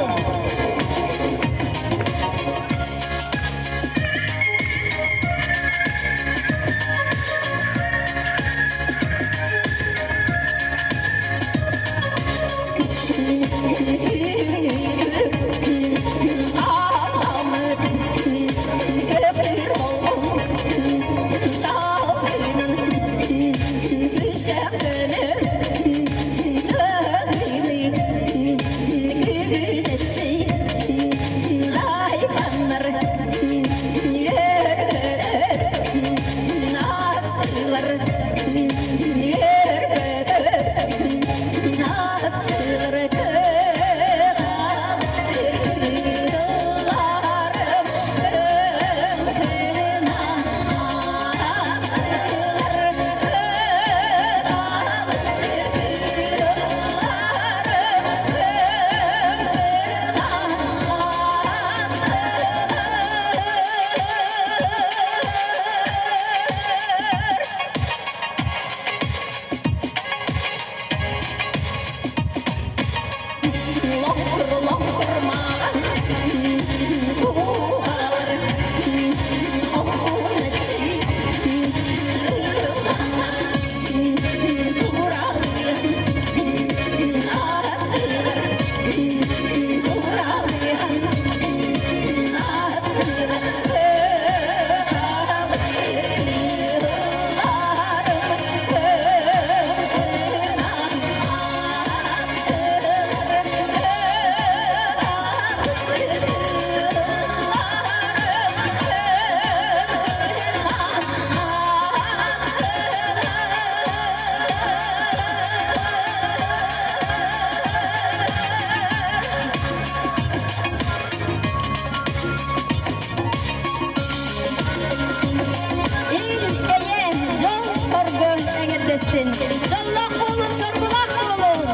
Ил эйэ, дьол соргу эҥэрдэстин. Дьоллоох буолун, соргулаах буолун.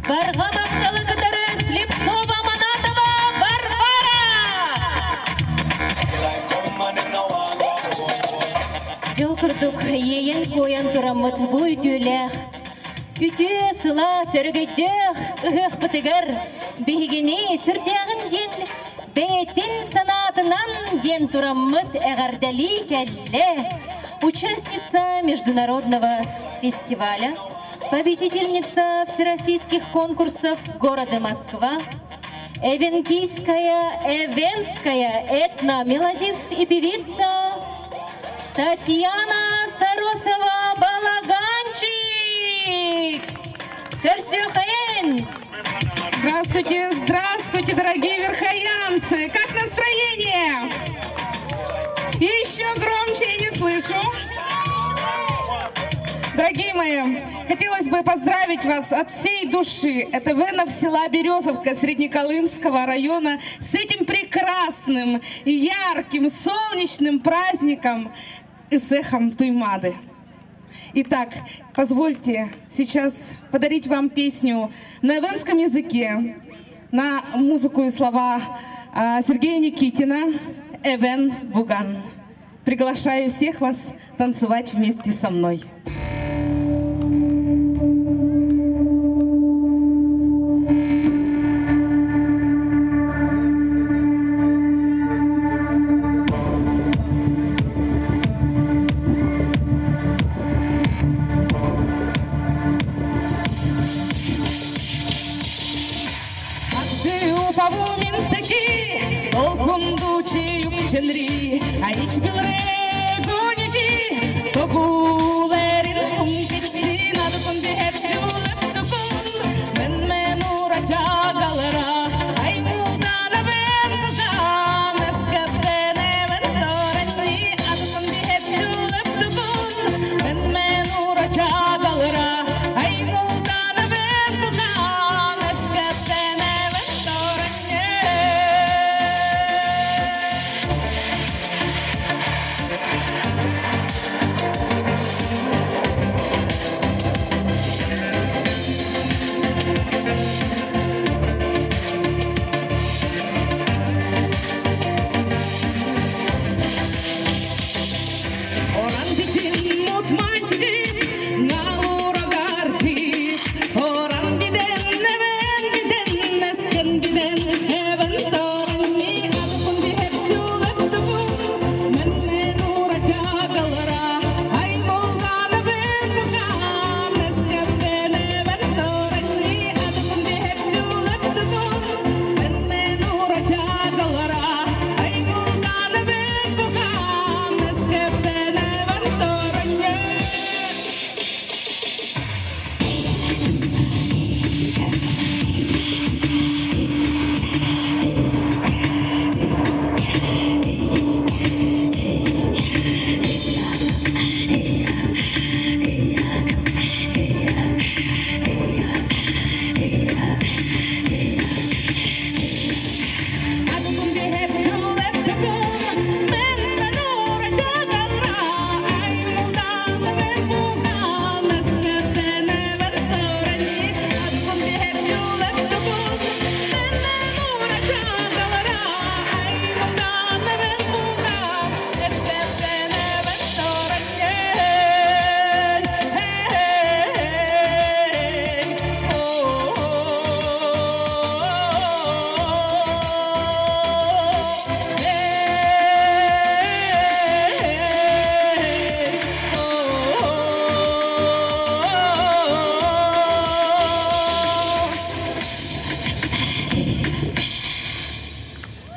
Барҕа махталы кытары Слепцова Манатова Варвара! Дьол курдук иэйэн-куойан тураммыт бу үтүөлээх, үтүө сылаас өрөгөйдөөх ыһыахпытыгар биһигини сүрдээҕин диэн бэйэтин санаатынан диэн тураммыт эҕэрдэлии кэллэ участница международного фестиваля, победительница всероссийских конкурсов города Москва, эвенкийская, эвенская этно-мелодист и певица Татьяна Саросова-Балаганчик! Көрсүөххэйиҥ! Здравствуйте, здравствуйте, дорогие верхоянцы! Как настроение? Еще громче я не слышу. Дорогие мои, хотелось бы поздравить вас от всей души. Это эвенов села Березовка Среднеколымского района с этим прекрасным, ярким, солнечным праздником Ысыахом Туймаады. Итак, позвольте сейчас подарить вам песню на эвенском языке, на музыку и слова Сергея Никитина «Эвен Буган». Приглашаю всех вас танцевать вместе со мной.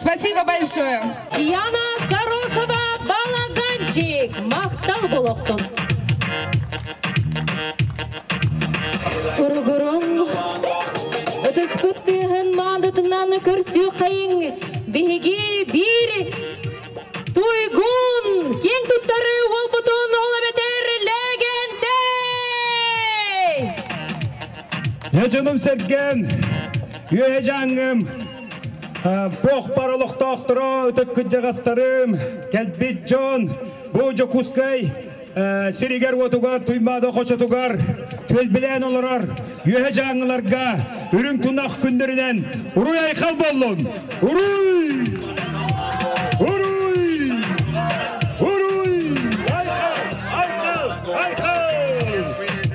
Спасибо большое. Яна Сорохова, Балаганчик, Махтал Болохтон. Уругурум, ытыспыт тыһын мандытынан көрсүү хайың биһиги бир туйгун кең туттары олбутун ол эбетер легенде. Жаным серген, үйе жаңым, Бох баролохтоохторо өтөк кыджагастарым, келбит жон, бу жокускай, сиригер отугар, туймады хочотугар, төлбилен олорор, үйе жаңыларга, үрүң тунақ күндөрүнен, уруй айкал боллун! Уруй! Уруй! Уруй! Айкал! Айкал! Айкал!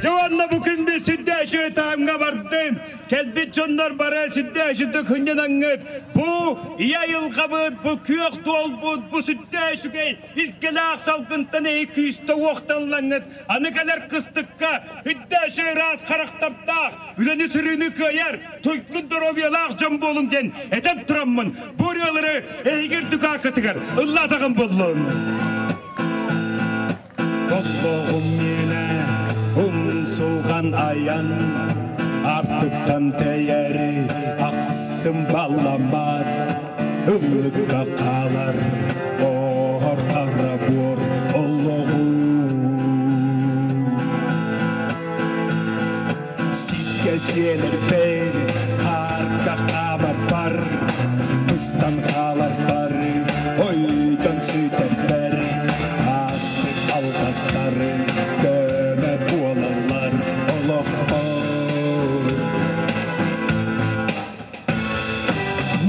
Жуанна бу күн би сүддә тамга бардым. Келбит жоннор бары сүддә шүдді күннен аңыт. Бу ия йылғабыт, бу күйөк туолбут, бу сүддә шүгей илкеләк салкынтан эй күйісті оқталлаңыт. Аны кәлер кыстыққа үддә рас қарақтаптақ, үлені сүріні көйер, тойкын дробиялақ жон болун ден этеп тураммын. Бу рыялары эйгер дүкакытыгар, ылладагын боллун. Оттоғым мені умсулған аян, артықтан тәйәрі ақсым баламат, ылыққа қалар, ор қара бор олығым. Сикке селер бен, қарда қабар бар, пыстан қалар бар, ойдан сүтер бер, астық алғастары, көмі болалар, олықпа.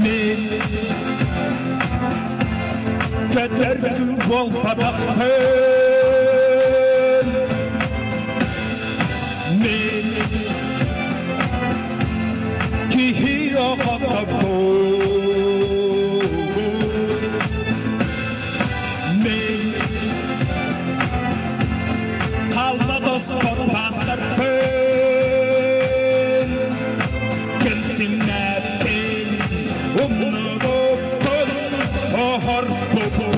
Мен көтөркү болпатақпын. Мен кихи охотоппун. Мен қалма доспот пастырпын. Кемсиннәппин, умнубуппун, охорпуппун.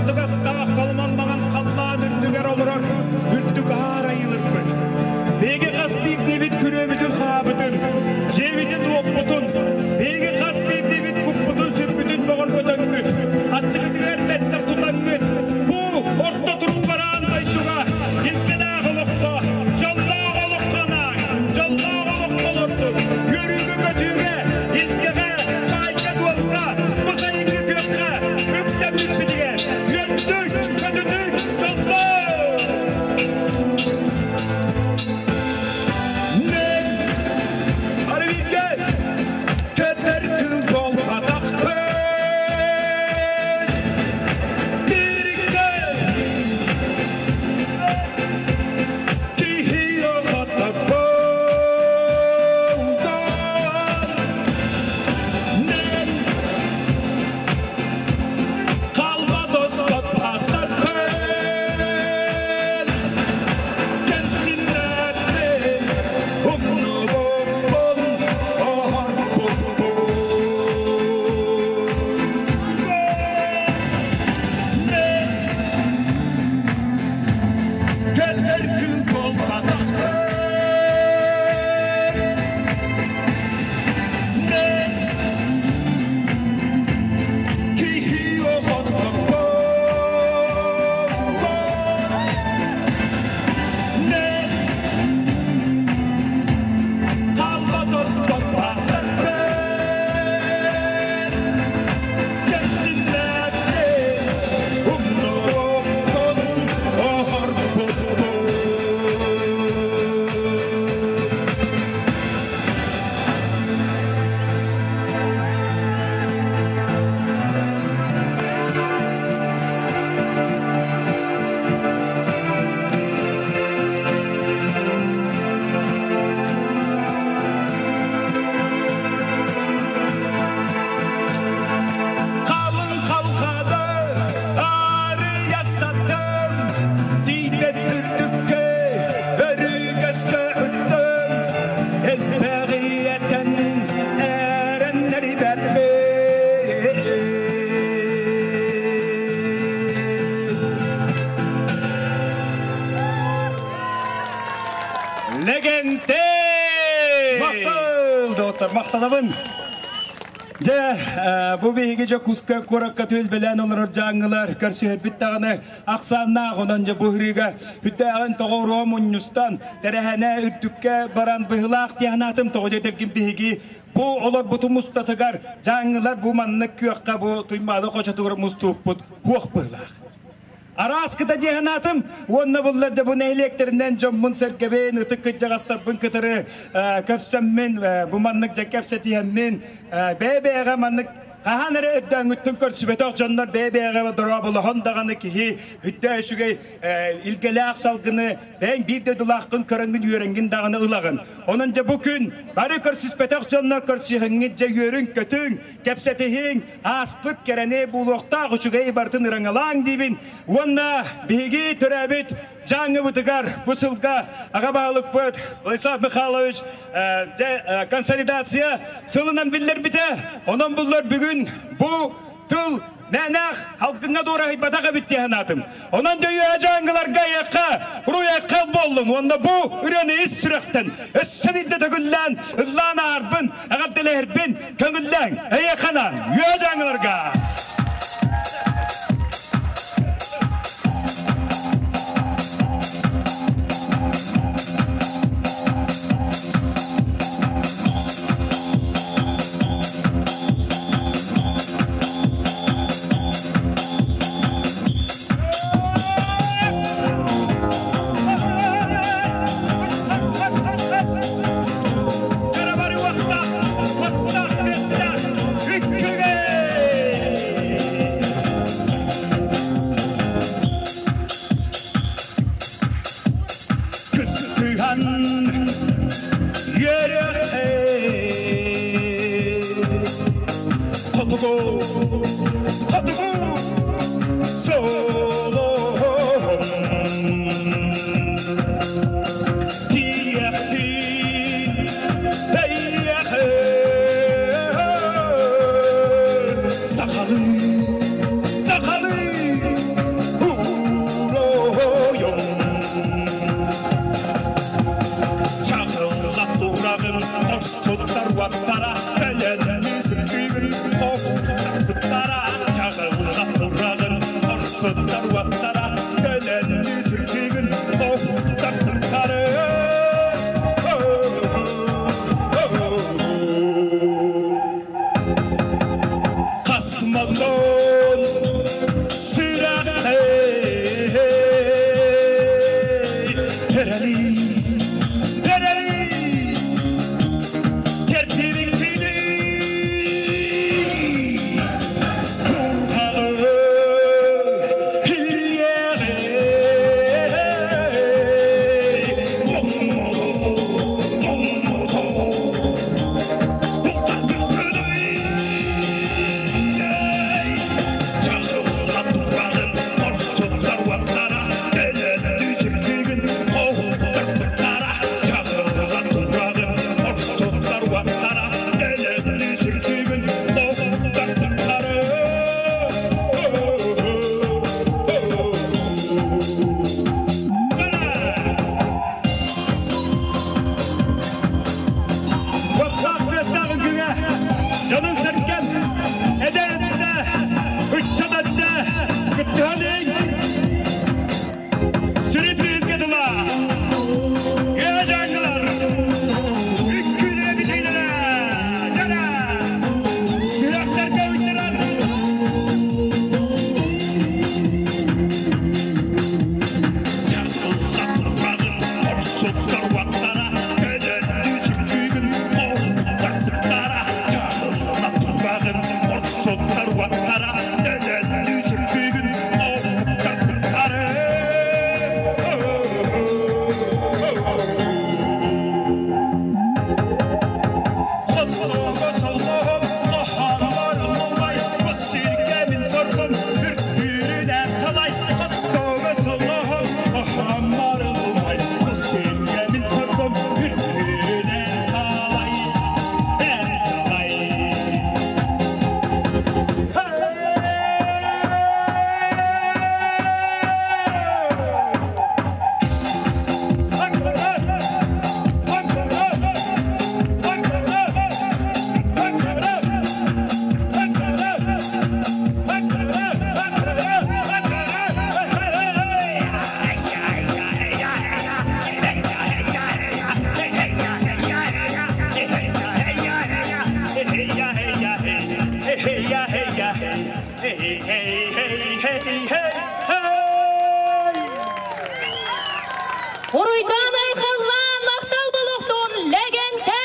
Хаттыгастаах холмон маҥан халлаан үрдүгэр олорор үрдүк аар айылырбыт. Биһиги хас биирдиибит күрүөбүтүн-хаабытын, дьиэбитин-уоппутун, биһиги хас биирдиибит куппутун-сүрбүтүн бөҕөргөтөҥҥүт, аттыгытыгар бэттэх тутаҥҥыт, бу орто туруу бараан дойдуга илгэлээх олоххо, дьоллоох олоххо анаан, дьоллоох олоххо олордуҥ, үөрүүгэ-көтүүгэ, илгэҕэ, баайга-дуолга, бу сайыҥҥы күөххэ үктэммиппитигэр үөрдүк, көтүтүк, дьоллоо! Мен Арвике көтөр кыл болбатахпын Бирикке киһи оҕото болдон Мен Kalma dostot pastakın Gelsinler Umnu bol Ohor Geller kül kol Ne Киһи оҕото Қалың қалқады арыя саттым, Тиде түрдікке өрүгөскө үттүм, Элбэҕиэтэн эрэннэри бэрбин. Легенде! Махтал, доктор, махтанабын. Дьэ, бу биһиги Дьокуускай куоракка түөлбэлээн олорор дьааҥылар көрсүһэрбит даҕаны ахсааннаах, онон дьэ бу ыһырыыга үрдээҕин тоҕо уруо мунньустан, тэрэһэнэ үрдүккэ баран быһыылаах диэхнаатым тоҕо диэтэргин биһиги бу олорбутум устатыгар дьааҥылар бу маннык күөххэ бу Туймаада хочотугар мустууппут хуох быһыылаах. Араас кыта диэхнаатым уонна буллар да бу нэһилиэктэринэн дьоммун сэргэбин, ытык кырдьаҕастарбын кытары көрсөммүн, бу маннык дьэ кэпсэтиһэммин, бэйэ-бэйэҕэ маннык хаһан эрэ өрдөөҥҥүттэн көрсүбэтэх дьоннор бэйэ-бэйэҕэ дорооболоһон даҕаны киһи үрдээ үчүгэй илгэлээх салгыны бэйэҥ биир дойдулааххын көрөҥҥүн үөрэҥҥин даҕаны ылаҕын. Онон дьэ бу күн бары көрсүспэтэх дьоннор көрсүһэҥҥит дьэ үөрүҥ-көтүҥ, кэпсэтиһиҥ, ааспыт кэрэни буолуохтаах үчүгэй барытын ыраҥалааҥ диибин. Уонна биһиги төрөөбүт Дьааҥыбытыгар бу сылга аҕа баһылыкпыт Владислав Михайлович консолидация сылынан биллэрбитэ. Онон буллар бүгүн бу тыл мээнээх халгыҥҥа дуораһыйбатах эбит дии санаатым. Онон дөйүө дьааҥыларга айыахха, уруйахха буоллун. Уонна бу ырыаны ис сүрэхтэн өссө биирдэ төгүллээн ыллаан аарбын, эҕэрдэлэһэрбин көҥүллээҥ. Эйиэхэ анаан, үө дьааҥыларга! Карабары уохтаах, уоттаах, күөстээх, үккүгэ! Уруйдан айхаллаан махтал болуохтун Лэгэнтэй!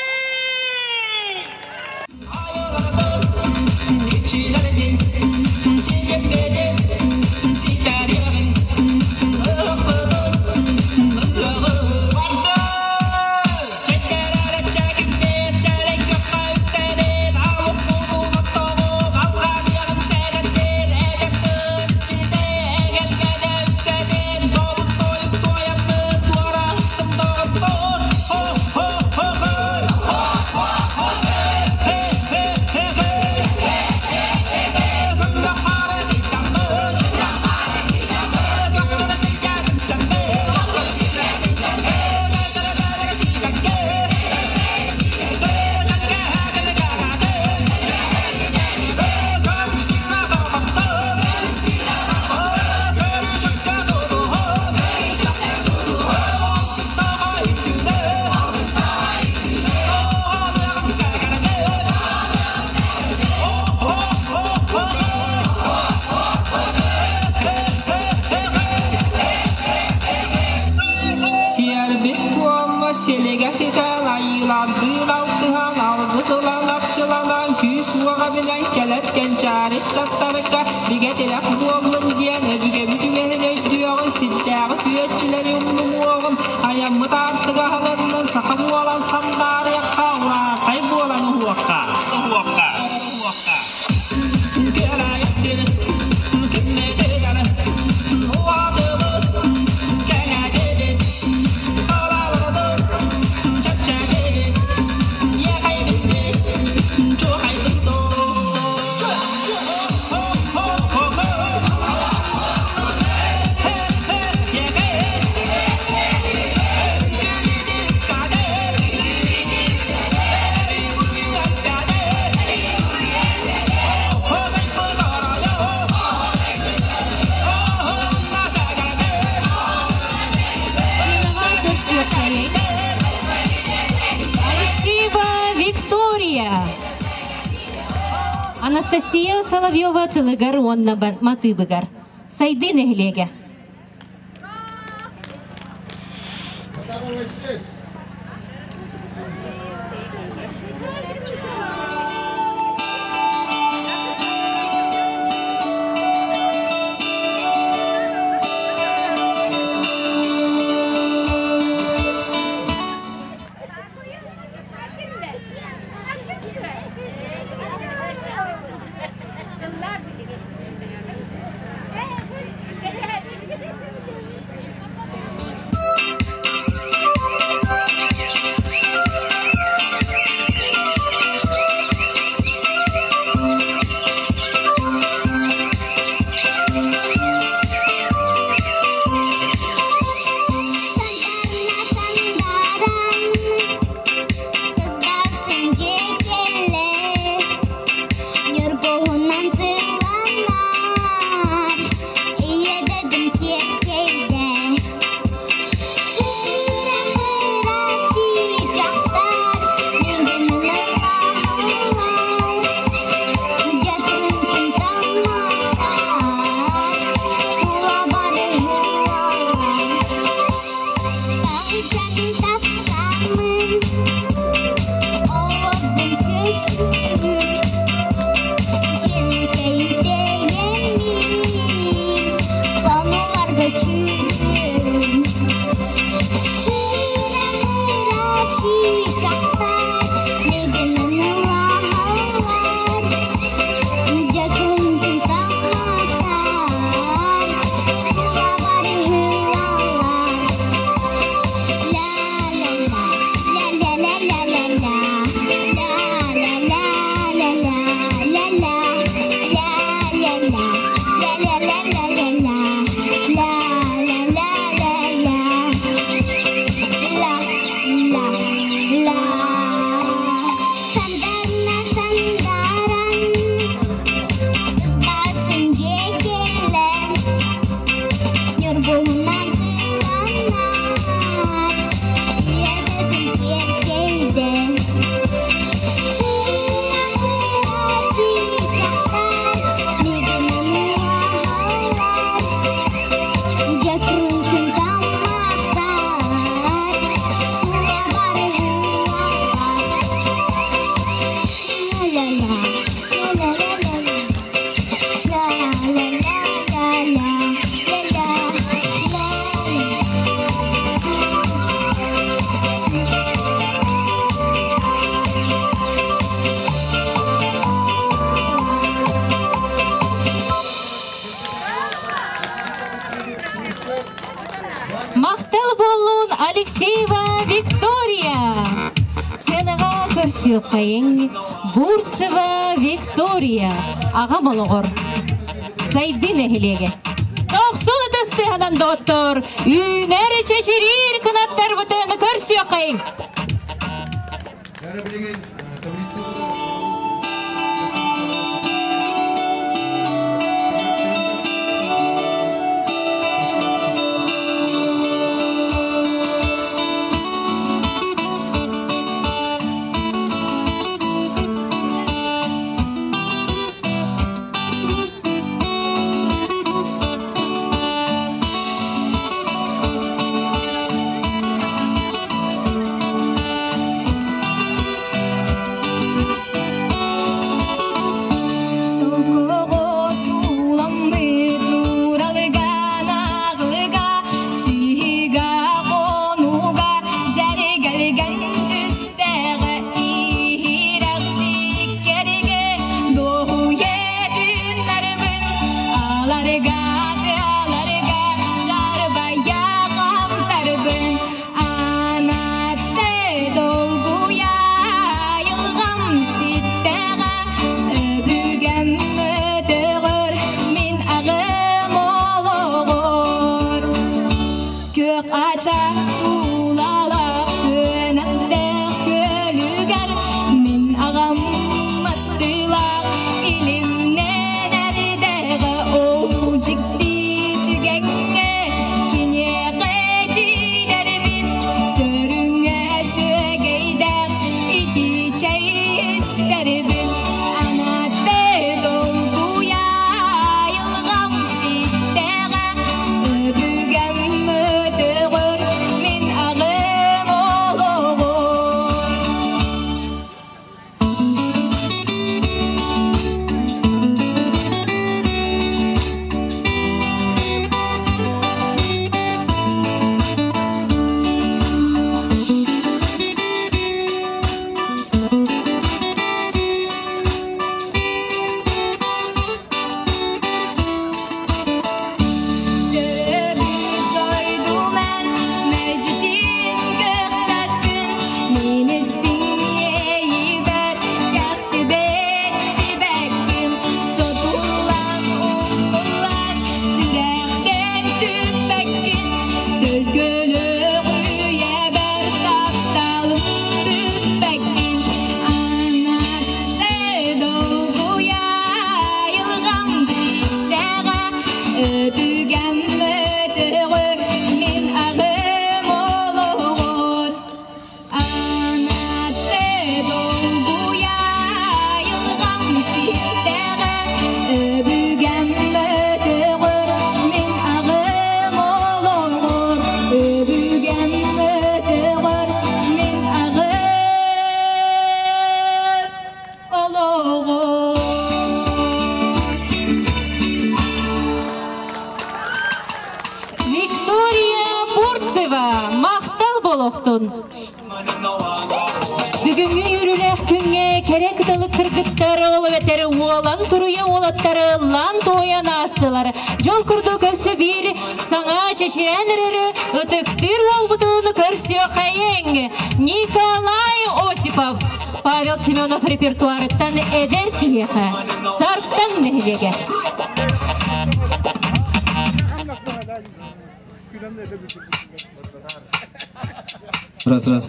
Сиэрбит туомма силигэ ситэн айыылардыын алтыһан алгыс ылан арчыланан күүс уоҕа билэн кэлэр кэнчээри ыччаттарга бигэ тирэх буоллун диэн өбүгэбит үгэһин өйдүөҕүн сирдээҕи күөччүлэри умнумуоҕун айаммыт аартыга аһылыннын саха буолан сандаарыахха урааҥхай буолан уһуохха уһуохха уһуохха Анастасия Соловьева тылыгар уонна матыыбыгар. Сайдыы нэһилиэгэ. Махтал буоллун Алексеева Виктория! Сценаҕа көрсүөххэйиҥ Бурцева Виктория аҕам олоҕор Сайдыы нэһилиэгэ. Тохсун ытыс тыаһынан доҕоттор, үүнэр чэчириир кынаттарбытын көрсүөххэйиҥ! болуохтун. Бүгүҥҥү үөрүүлээх күҥҥэ кэрэ кыталык кыргыттар ол эбэтэр уолан туруйа уолаттары ыллаан туойан аастылар. Дьол курдук өссө биир саҥа чэчирээн эрэр ытыктыыр уолбутун көрсүөххэйиҥ Николай Осипов, Павел Семенов репертуарыттан эдэр киһиэхэ Сартаҥ нэһилиэгэ. Раз, раз.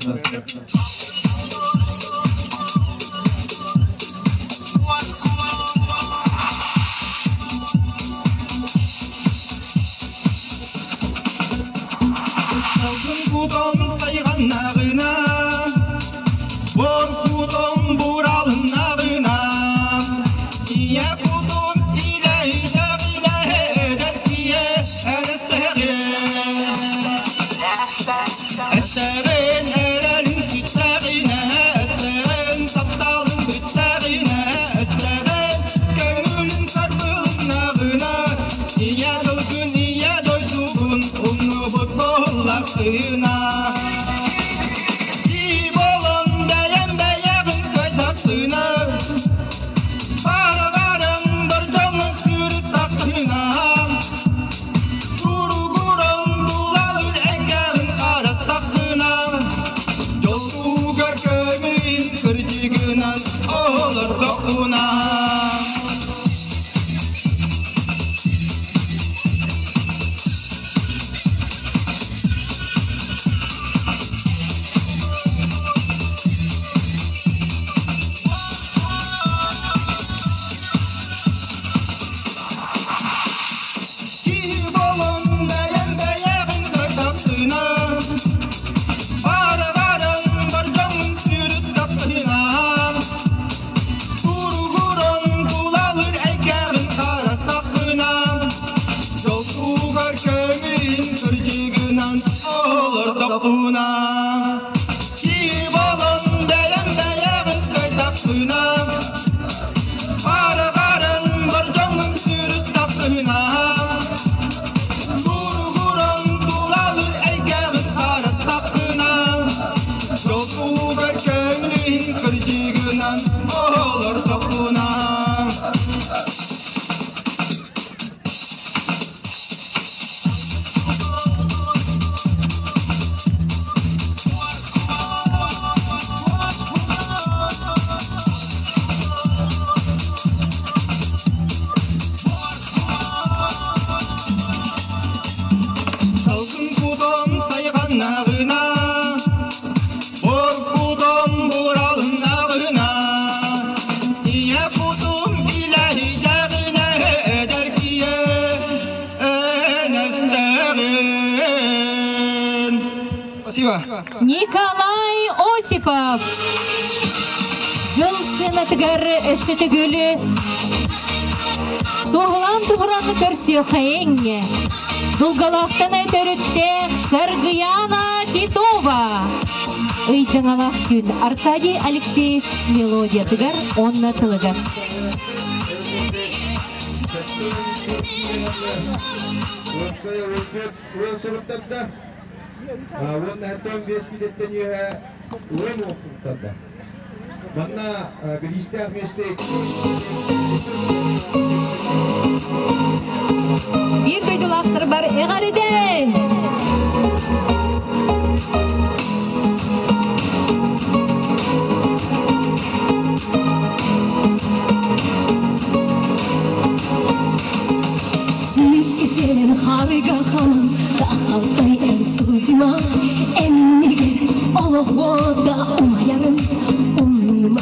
Алтын кутом сайганнагына, Бор кутом буралыннагына, Ие кутум иле эдер кие элестеге. Эстерин эрелин сүттэгине, эстерин тапталын бүттэгине, эстерин көңүлүн сарбылыннагына, Ие тылгын, ие дойдугун, умнубут боллакына. И болон бэйэм бэйэбин көтөптүнэ, Барабарым бір жоңын сүрүт тақына, Туругурун дулалыр эңгерин арастақына, Жолугар көңүлүн кырдыгынан олор тоқуна. Ки болон бэйэм бэйэбин көтөптүнэ, Барабарым бір жоңын сүрүт тақына, Туругурун тулалыр эйгерин карастақына, Жолтугар көңүлүн кырдыгынан олор тоқуна. Ки болон бэйэм бэйэбин көтөптүнэ, Барабарым бір жоңын сүрүт тақына, Туругурун тулалыр эйгерин карастақына, Жолтугар көңүлүн кырдыгынан олор тоқуна. Салгын кутом сайганнагына, Бор кутом буралыннагына, Ие кутум илэһи жагына эдер кие энестегин. Спасибо. Николай Осипов. Жыл сенатыгар өссө Туһулан туһураны көрсүөххэйиҥ. Дулгалахтан өтөрүттэх Саргыяна Титова. Ыйдаҥалаах күн Аркадий Алексеев мелодиятыгар онна тылыгар. Уон хаттон бес килеттен үйе уон оқсуттарда. Манна билистях месте Биир дойдулаахтарбар эҕэрдэ! Сен харыга халан, тахалтай эн сылдьыма, эннигер олоҕо умаярын умнума.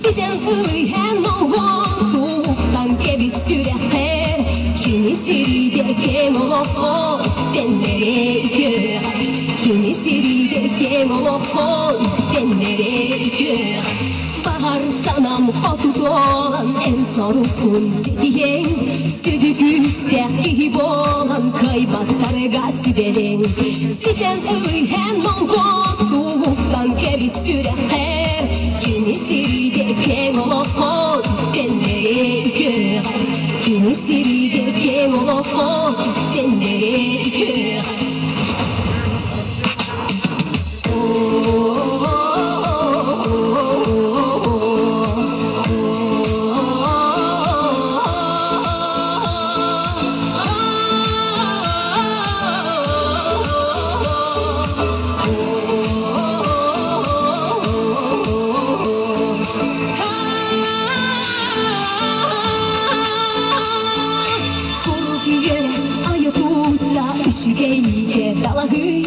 Ситэн ылыйхан олго туктан кебис сүрэхэр, кини сириде кең олохо үктеннере үкөҕэр. Кини сириде кең олохо үктеннере үкөҕэр. Бағар санам хотутолан эн сорукун сетиең, Сүдү күстэх киһи болан кайбаттарга сүбелең. Ситэн ылыйхан олго тугуктан кебис сүрэхэр, Кини сириде кең олохо үктеннере үкөҕэр. Кини сириде кең олохо үктеннере үкөҕэр. Аһый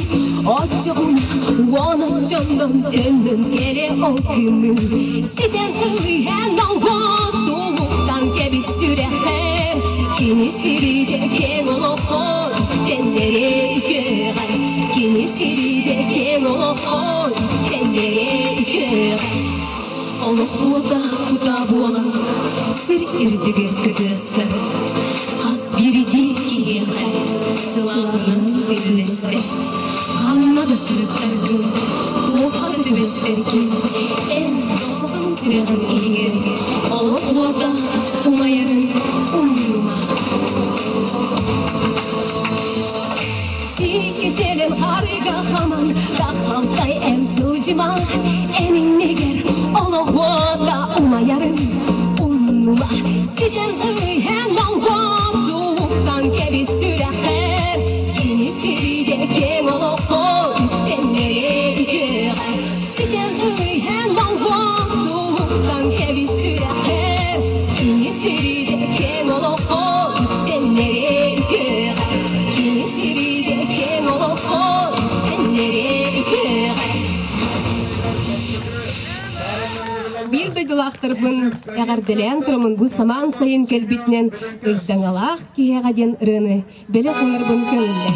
Оччоҕуна уон оччонон төннөн кэлэ ол күммүн Ситэн ылыһан олгот тугуктан кэбис сүрэххэр Кини сириде кең олоххо үктэннэре үкөҕэр Кини сириде кең олоххо үктэннэре үкөҕэр Олох уота кута буолан сир үрдүгэр кытыастар Хас биирдии киһиэхэ сылааһынан үллэстэр Ханна да сырыттаргын, туохха да түбэстэргин Эн дохсун сүрэҕин иһигэр олох уота умайарын умнума. Сиккиселен арыга хаман, тахалтай эн сылдьыма, Эн иннигэр олох уота умайарын умнума. Ситэн эн олготуктан кэбис сүрэххэр, Кини сириде кең олоххо үктэннэре үтүөҕэ. Ситэн эн олготуктан кэбис сүрэххэр, Кини сириде кең олоххо үктэннэре үтүөҕэ. Кини сириде кең олоххо үктэннэре үтүөҕэ. Биир дойдулаахтарбын эҕэрдэлээн тураммын бу самаан сайын кэлбитинэн ыйдаҥалаах киһиэхэ диэн ырыаны бэлэх уунарбын көҥүллээ.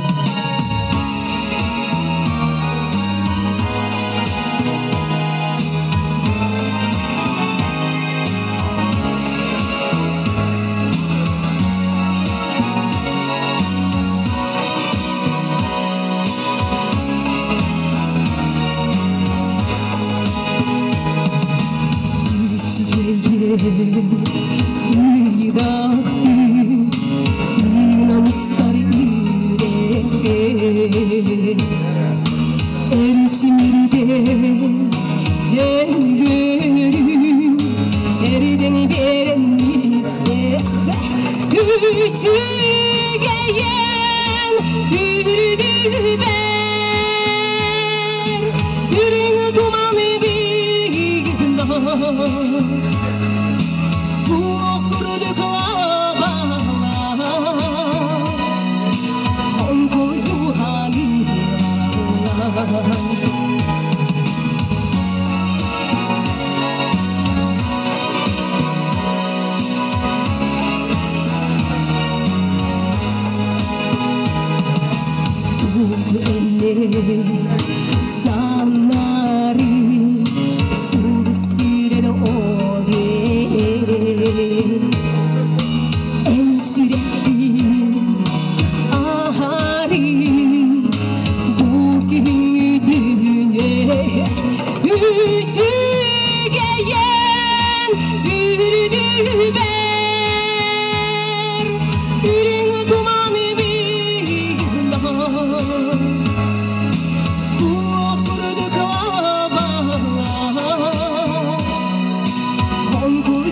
Үчүгэйэн үрдүбэр үрүҥ туманы бигна Курдук лабала Онкул Санари сулусирер оге Эн сүрэхпин ахари бу күнү Үчүгэйэн үрдүбэр үрүҥ туманы бигна Курдук лабала Онкул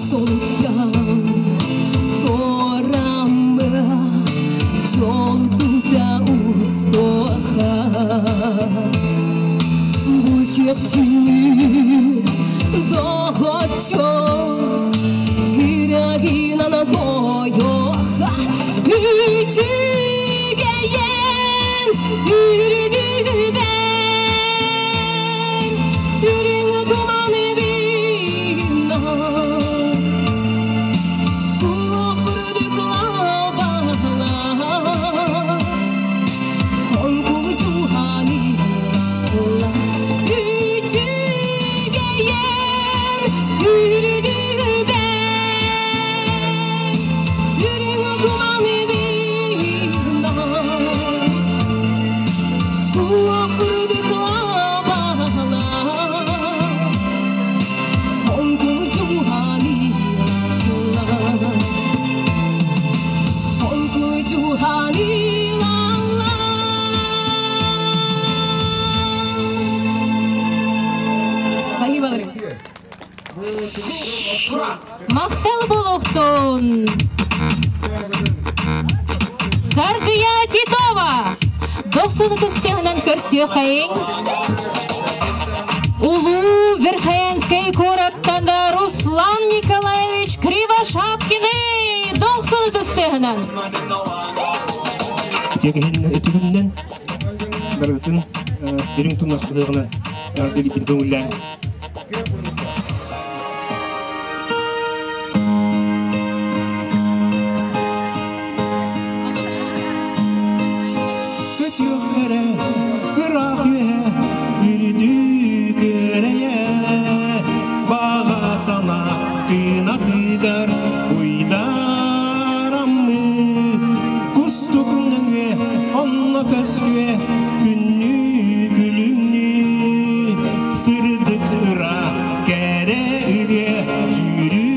Солуктан торамы жол тута устоха Бу дохочо Ирагинана тойоха Үчүгэйэн үрдүбэр үрүҥ туманы бигна Курдук лабала Онкул жуханила Үчүгэйэн үрдүбэр үрүҥ туманы бигна Дохсун ытыстыһынан көрсүөххэйиҥ. Улуу Верхоянскай куораттан Руслан Николаевич Кривошапкины дохсун ытыстыһынан. Үтүгүннэн барыбытын үрүҥ тунах ыһыаҕынан эҕэрдэлиибин көҥүллээн. Көтүөхтэрэ ыраах үөһэ үрдүү күөрэйэ баҕа санаа кынатыгар уйдараммыт кустук нөҥүө онно көстүө күннүү күлүмнүү сырдык ыра кэрэ ырыа сүүрүгүнүү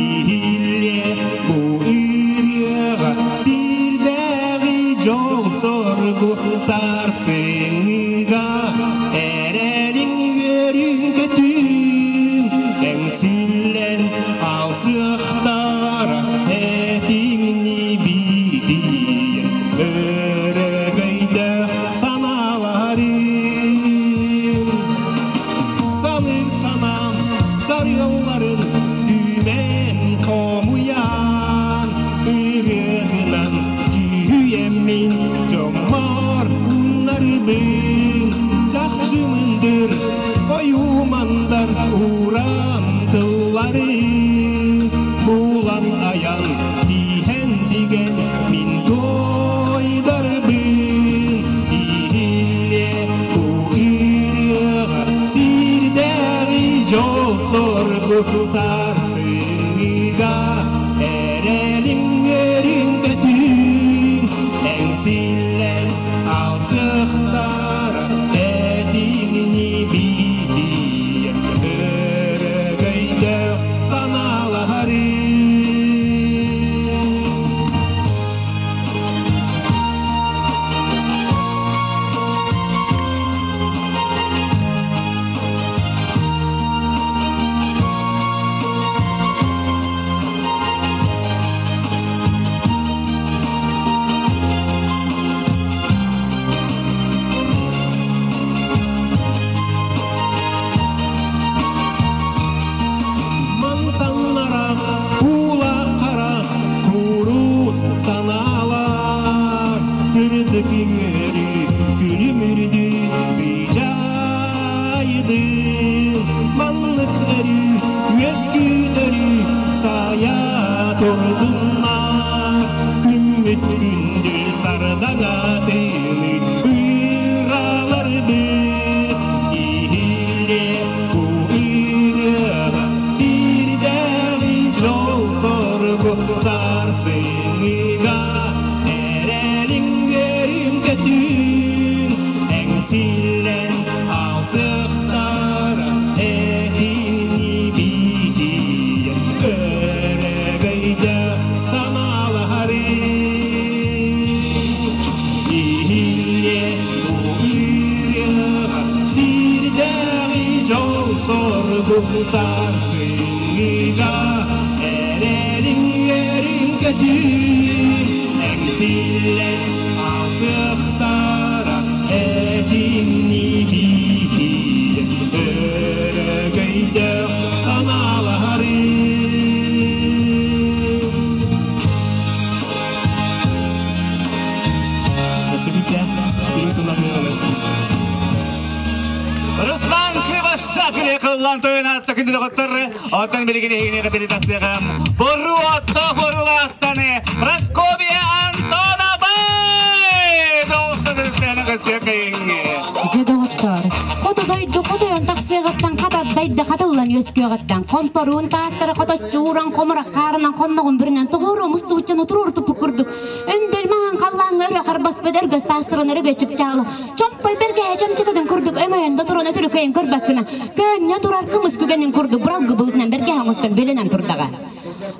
иһиллиэ бу ырыаҕа сирдээҕи дьол-соргу сарсыҥҥыга эрэлиҥ үөрүн көтүүн эҥсиллэн алсыахтара этиҥни биитиэн өрөгөйдөөх санааларым саныыр санаам сарыалларын түмэн хомуйан ырыаһынан дьүһүйэммин дьоммор уннарыбын чахчы мындыр ойуумандар уран тыллары булан айан тииһэн тигэн мин туойдарбын иһиллиэ бу ырыаҕа сирдээҕи дьол-соргу сарсыҥҥыга эрэлиҥ үөрүн көтүүн эҥсиллэн алсыахтара этиҥни биитиэн өрөгөйдөөх санаалаһарын. Мантаннара уулаах харах куруус санаалар сырдык үөрүү күлүмүрдүү сыдьаайдын маннык өрүү үөскүүтөрүү сайа турдуннар күммүт күндү сардаҥатыны ыраларбыт иһиллиэ бу ырыаҕа сирдээҕи дьол-соргу сарсыҥҥыга эрэлиҥ үөрүн көтүүн эҥсиллэн алсыахтара этиҥни биитиэн өрөгөйдөөх санаалаһарын иһиллиэ бу ырыаҕа сирдээҕи дьол-соргу сарсыҥҥыга эрэлиҥ үөрүн көтүүн эҥсиллэн алсыахтара этиҥни биитиэн өрөгөйдөөх санаалаһарын. Руслан Кривошапкин кыллан тойон атта күндү доҕоттор оттон билигин эһигини кытары тахсыаҕым Боруотто Боруулаахтаны Прасковья Антонова Дьэ доҕоттоор, хоту дойду хотойон тахсыаҕыттан хатаддайда хатыллан үөскүөҕүттэн хомпоруун таастары хоточчу ууран хомурах хаарынан хонноҕун бүрүнэн тоҕуоруо мустубуччаны туруору туппут курдук өндөл маҥан халлааҥҥа өрө харбаспыт өргөс таастарын өрөгө чыпчаала чомпой бэргэһэ чөмчөкөтүн курдук өҥөйөн да туран өтөрүкэйин көрбөккүнэ көөнньө турар кымыс күгэнин курдук быралгы былытынан бэргэһэ оҥостон бүлэнэн турдаҕа.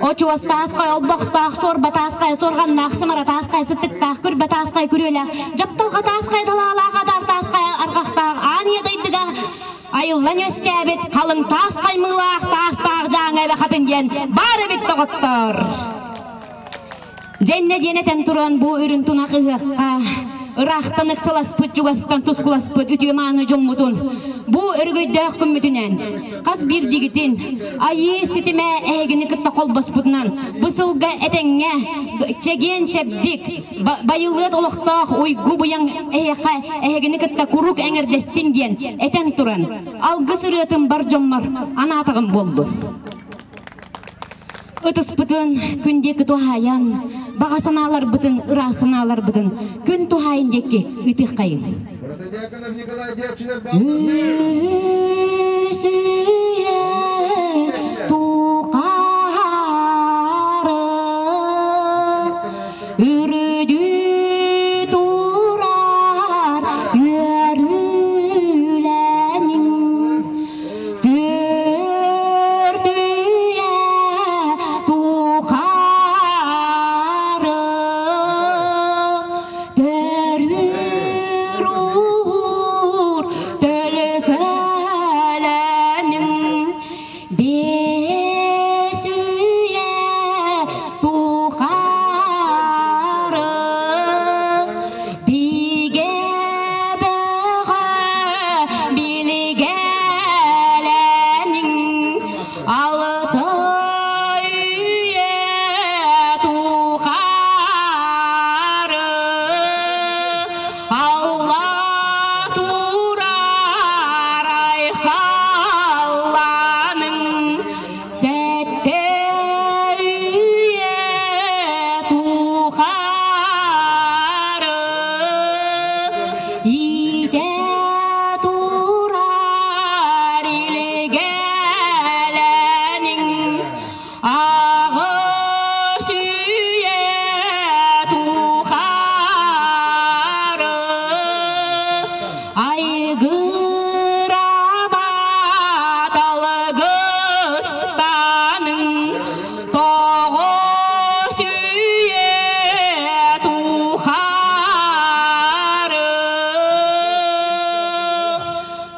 Очуос тааскай олбохтоох, суорба тааскай суорҕаннаах, сымара тааскай сыттыктаах, күрбэ тааскай күрүөлээх, дьапталҕа тааскай далаалаах, адаар тааскай арҕахтаах, аан ийэ дойдуга айыллан үөскээбит халыҥ таас хаймыылаах таастаах дьааҥы эбэ хатын диэн баар эбит доҕоттор. Дьэннэ диэн этэн туран бу үрүн тунах ыһыахха ыраахтан ыксаласпыт, чугастан тускуласпыт үтүө мааны дьоммутун бу өрөгөйдөөх күммүтүнэн хас биирдигитин айыы ситимэ эһигини кытта холбоспутунан бу сылга этэҥҥэ чэгиэн чэбдик байылыат олохтоох уйгу быйаҥ эһиэхэ эһигини кытта куруук эҥэрдэстин диэн этэн туран алгыс ырыатын бар дьоммор анаатаҕым буоллун. Ытыспытын күн диэки туһаайан, баҕа санааларбытын, ыраас санааларбытын күн туһаайын диэки ыытыаххайын. Үсүйэ тухары үрдүү турар үөрүүлэниҥ Түөрт үйэ тухары төрүүр уур төлкөлөнүҥ биэс үйэ тухары бигэ бөҕө билгэлэниҥ алта үйэ тухары Алла турар айхалланың сэттэ үйэ тухары иитэ турар илгэлэниҥ аҕыс үйэ тухары айгыраабат алгыстаныҥ тоҕус үйэ тухары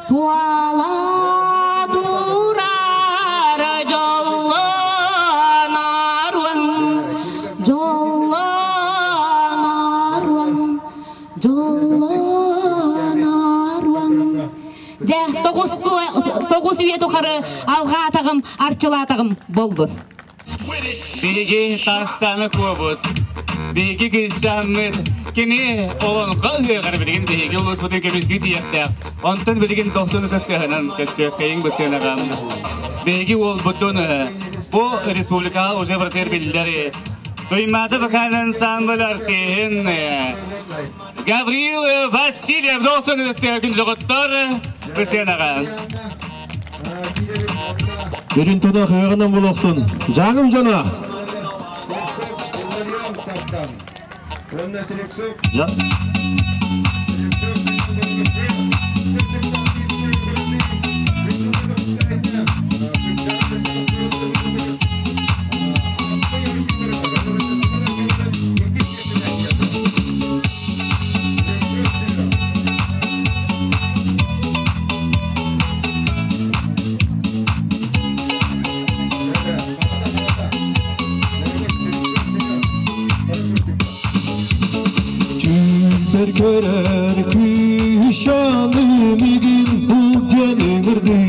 туала турар дьоллоноруон дьоллоноруон дьоллоноруон Дьэ, тоҕус үйэ тухары алҕаатаҕым, арчылаатаҕым буоллун. Биһиги Таастаны куобут, биһиги кыысчааммыт, кини олоҥхо ыһыаҕар билигин биһиги улууспутун көмүскүү тиийиэхтээх. Онтон билигин дохсун ытыскаһынан көстүөххэйиҥ бысыанаҕам. Биһиги уолбутун бу республикаҕа уже братыр биллэр Туймаада вокальный ансамбль артиһын Гаврил Васильев дохсун ытыскаһы күн доҕоттор бысыанаҕа. Үрүн тунах ыаҕынан булуохтун. Дьааҥым дьоно! Түүлбэр көрөр күүс мигин бул диэн ыҥырдыы.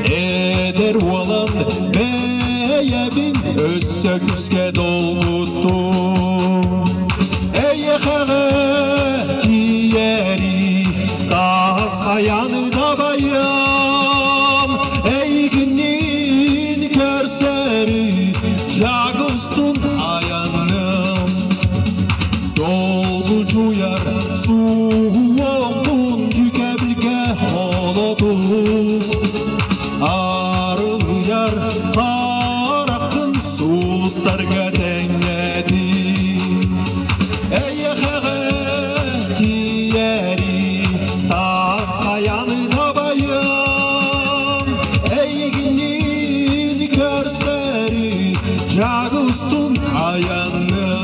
Эдэр уолан бэйэбин өссө күүскэ долгуттум. Эйэхэҕэ тиийэри таас хайаны дабайам. Эйигинниин көрсөрү жагыстун аяным. Долгучуяр суоқпун дьүкэбилгэ холотуу. Арылыйар хараххын сулустарга тэҥнэтии. Эйэхэҕэ тиийэри таас хайаны дабайам. Эйигинниин көрсөрү жагыстун аяным.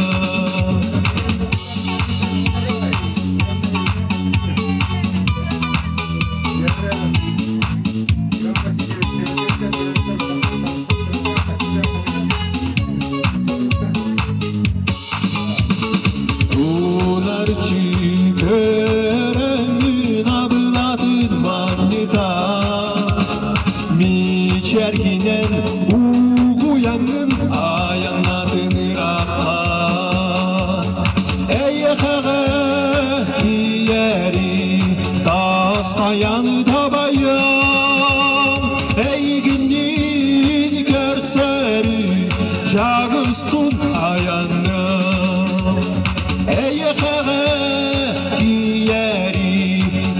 тиийэри тастайан табайан эйигинниин көрсөрү жагыстун аяным эйэхэҕэ тиийэри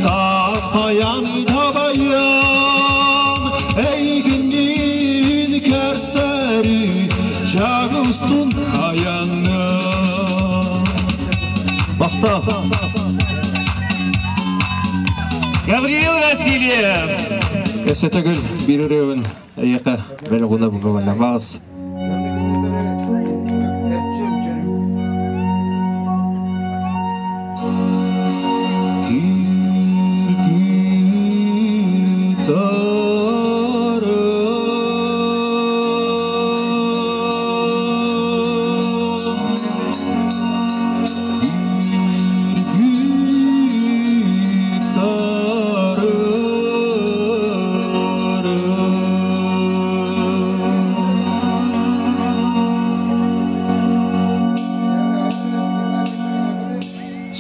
тастайан табайан эйигинниин көрсөрү жагыстун аяным. Махтал. Гавриил Васильев. Өсөтөгүл бир ырыабын эйиэхэ бэлэҕунна бугабанна баас.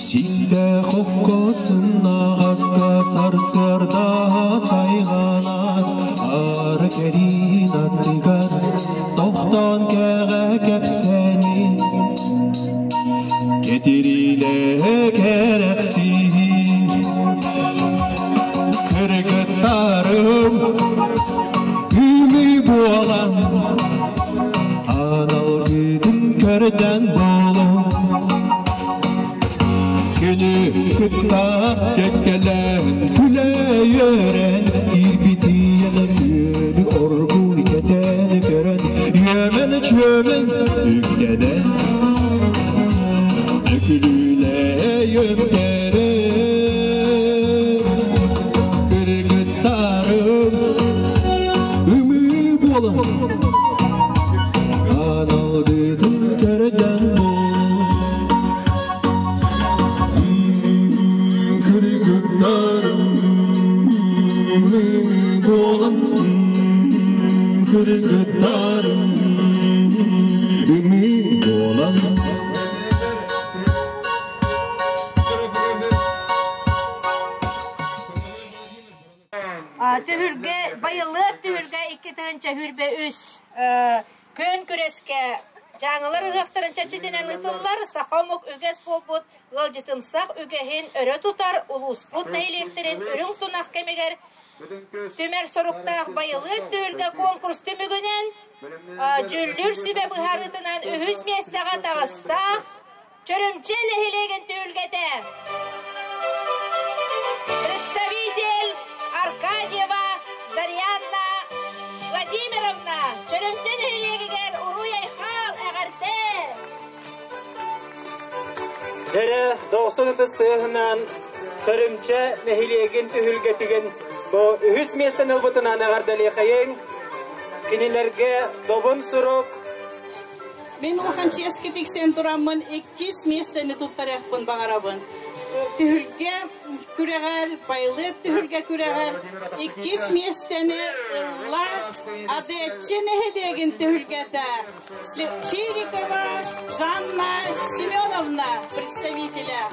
Ситэ хоккосуннаҕаска сарсыарда сайҕанан ара кэриин аттыгар тохтоон кэҕэ кэпсэни Кэтириинэ кэрэхсиир кыргыттарым үмүй буолан аналгытын көрдөн буолуҥ Күнү кытта кэккэлээн күлэ-үөрэн киирбитийэн күөлү оргууй кэтээн көрөн үөмэн-чүөмэн үктэнэн Өкүлүүлэйим кыргыттарым үмүү буолан аналгытын көрдөн Кыргыттарым үмүү буолан кыргыттарым үмүү буолан. Түһүлгэ байылыат түһүлгэ 2023 күөн күрэскэ Дьааҥылар ыһыахтарын чэрчитинэн ыытыллар саха омук үгэс буолбут ыалдьытымсах үгэһин өрө тутар улууспут нэһилиэктэрин үрүҥ тунах кэмигэр түмэр соруктаах байылыат түһүлгэ конкурс түмүгүнэн дьүүллүүр сүбэ быһаарыытынан үһүс миэстэҕэ таҕыста Чөрүмчэ нэһилиэгин түһүлгэтэ. Представитель Аркадьева Зарьянна Владимировна Чөрүмчэ нэһилиэгигэр уруй-айхал эҕэрдэ! Дьэрэ дохсун ытыс тыаһынан Чөрүмчэ нэһилиэгин түһүлгэтигин бу үһүс миэстэни ылбытынан эҕэрдэлиэхэйиҥ. Кинилэргэ добун сурук. Мин улахан чиэскэ тиксэн тураммын иккис миэстэни туттарыахпын баҕарабын. Түһүлгэ күрэҕэр, байылыат түһүлгэ күрэҕэр иккис миэстэни ылла Адыаччы нэһилиэгин түһүлгэтэ Чирикова Жанна Семеновна представителя.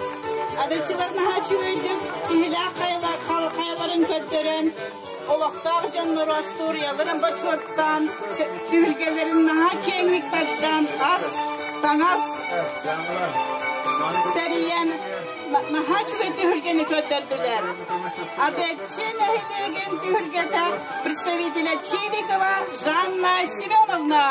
Адыаччылар наһаа үчүгэйдик киһилээх хайаларын көрдөрөн олохтоох дьоннору остуоруйаларын бочуоттаан, түһүлгэлэрин наһаа киэҥник тардан, ас, таҥас тэрийэн наһаа үчүгэй түһүлгэни көрдөрдүлэр. Адыаччы нэһилиэгин түһүлгэтэ представителя Чирикова Жанна Семеновна.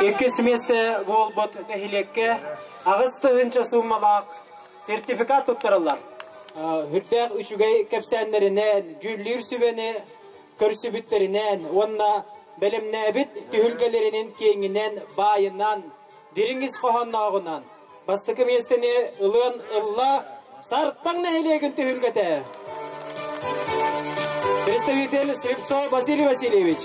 Иккис миэстэ буолбут нэһилиэккэ 8 тыһыынча суумалаах сертификат туттарыллар. Үрдээх үчүгэй кэпсээннэринэн, дьүүллүүр сүбэни көрсүбүттэринэн уонна бэлэмнээбит түһүлгэлэринин киэҥинэн, баайынан, дириҥ ис хоһооннооҕунан бастакы миэстэни ылыан ылла Сартаҥ нэһилиэгин түһүлгэтэ. Представитель Слепцов Василий Васильевич.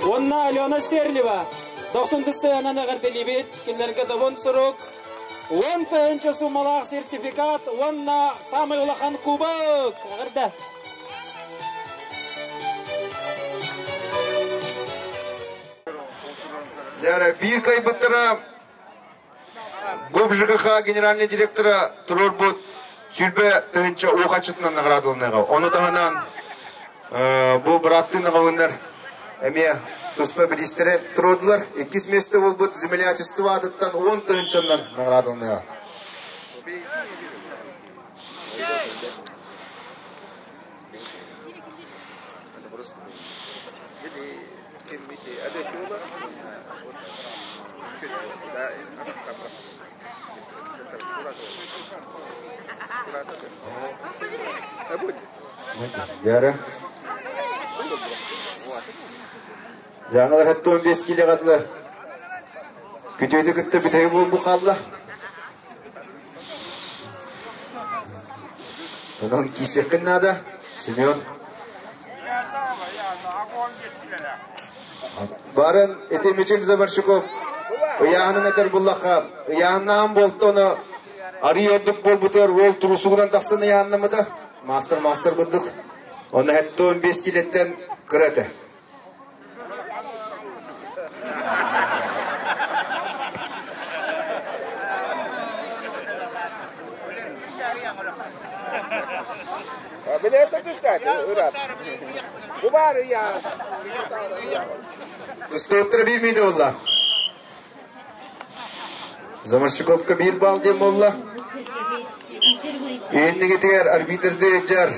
Уонна Алена Стерлева. Дохсун тыстыанан эҕэрдэлиибит. Кинилэргэ добун сурук, 10 тыһыынча суммалаах сертификат уонна самый улахан кубок. Эҕэрдэ. Жара биир кайбыттара ГУП генеральный директора турурбут сүлбе тыһынча уохачытынан наградалыныга. Оны таһынан бу быраттыы наҕавыннар эмиэ туспа бириистэри турудулар. Иккис месте болбут землячество атыттан 10 тыһынчаннан наградалыныга. Дьара. Жаңылар хатта 15 киле кадлы. Күтөйді кытта бүтәй бол бу қалла. Онон кисеккин надо, Семен. Барын эти Мичел Замарщиков ыяһынын этер буллаха, ыяһыннаан болтону оны ари ордук болбутер ол турусугунан тахсын ыяһыннамыда. Мастер мастер буддук. Оны хәтта 15 килеттен кыраты. Тустоттара бир мийде болла. Замарщиковка бир бал дем болла. Эннигетигер арбитрде жар.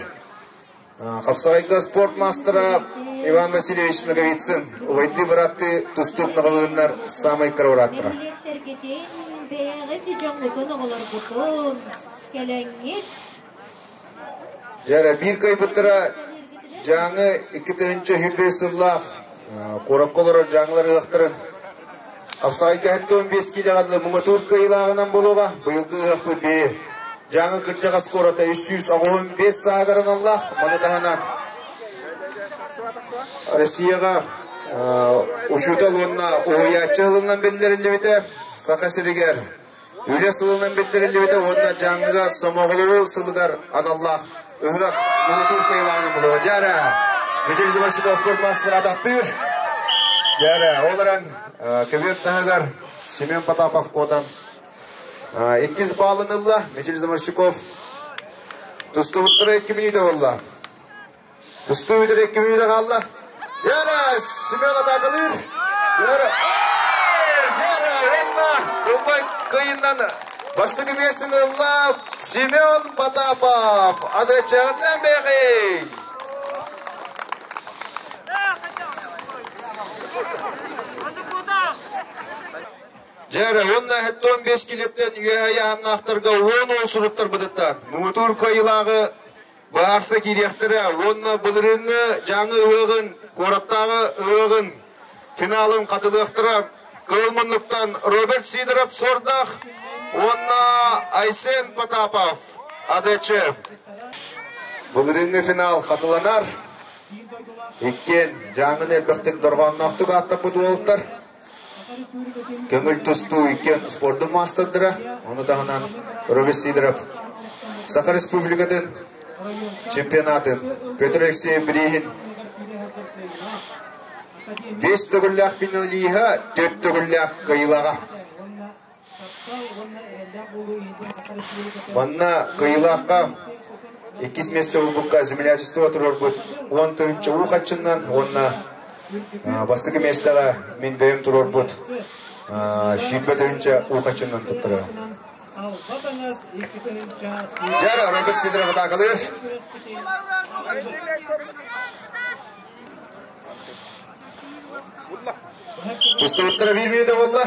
Капсагайга спорт мастера Иван Васильевич Наговицын. Увайды братты тустук наговыннар самый кровраттыра. Жара бир кайбыттыра жаңы 2-нче хүлбе сыллах корокколор жаңылар ыктырын. Капсагайга хәтта 15 киле кадлы муңа кыйлагынан болуга быйылгы ыхпы бе. Жаңы кырдьаҕас скората 315 саагаран Аллах маны таһынан Россияга учутал онна уһуйааччы ылынан биллериллибите саха сиригер үлэ сылынан биллериллибите онна жаңыга сомоҕолуу сылыгар аналлах ыһыах муҥутуур кыйылааҕынан болуга жара Метель Замарщиков спорт мастер атахтыыр жара оларан көбүөр таһыгар Семен Потапов котан Иккис балын ылла, Мечел Замарщиков. Тустубуттара 2 минута болла. Тустубуттара 2 минута қалла. Яра, Семен атакылыр. Яра, Яра, Энна, Кубай кыйыннан бастығы месін ылла Семен Потапов. Ады чағынан бәғей. Жәрі, онна хәтті 15 келеттен үйәяғын ақтарға 10 ол сұруптар бұдыттан. Мұңытур қойылағы барсы керектірі, онна бұлырыны жаңы ығын, қораттағы ығын, финалын қатылықтыры Кылмынлықтан Роберт Сидоров Сордах, онна Айсен Потапов, АДЧ. Бұлырыны финал қатыланар. Иккен жаңын әлбәқтік дорған нақтық аттап бұды олықтар. Көңіл тусту иккен спорттың мастырдыра, оны тағынан Роберт Сидоров. Саха Республикатын чемпионатын Петр Алексеев Бригин 5 төгүлләх финалиха, 4 төгүлләх кыйлаға. Манна кыйлаққа иккис месте болбукка землячество турар бут. Он тыгынча ухатчыннан, онна бастыкы местеға мен бөйім турар бут. Шүйбе тыгынча ухатчыннан туттыра. Жара, Роберт Сидоров атакалыр. Тустуттара бир минута болла.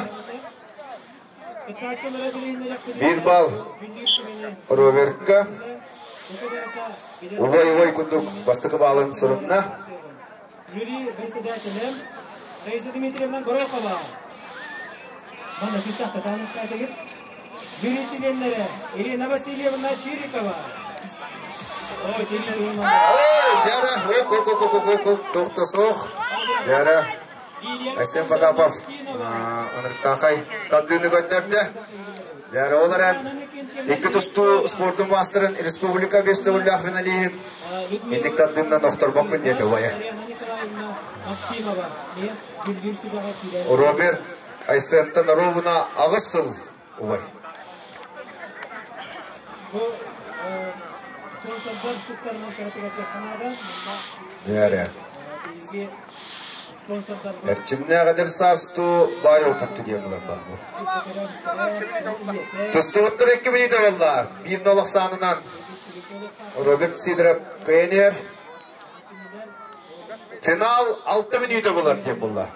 Бир бал Робертка. Убай-убай кундук бастыкы балын сұрынна. Жюри председателем Раиса Дмитриевна Горохова. Мана күстәхті танып қайтығып. Жюри членлері Ирина Васильевна Чирикова. Ой, Жара, ок, ок, ок, ок, ок, ок, тоқтасоқ. Жара, Айсен Потапов, Анырктақай таддыны көттерді. Жара, олар ән, екі тұсту спорттың мастерын республика бестігілі финалиын Индик таддындан доктор боккун дете олая. Роберт Айсентан ровно аҕыс сыл убай. Дьээрэ. Эрчимнээх эдэр саастуу баай опытты диэн булар баар бу. Тустубуттар 2 мүнүүтэ буолла. Биир нолох саанынан Роберт Сидоров кыайан Финал 6 мүнүүтэ болар диэн булла.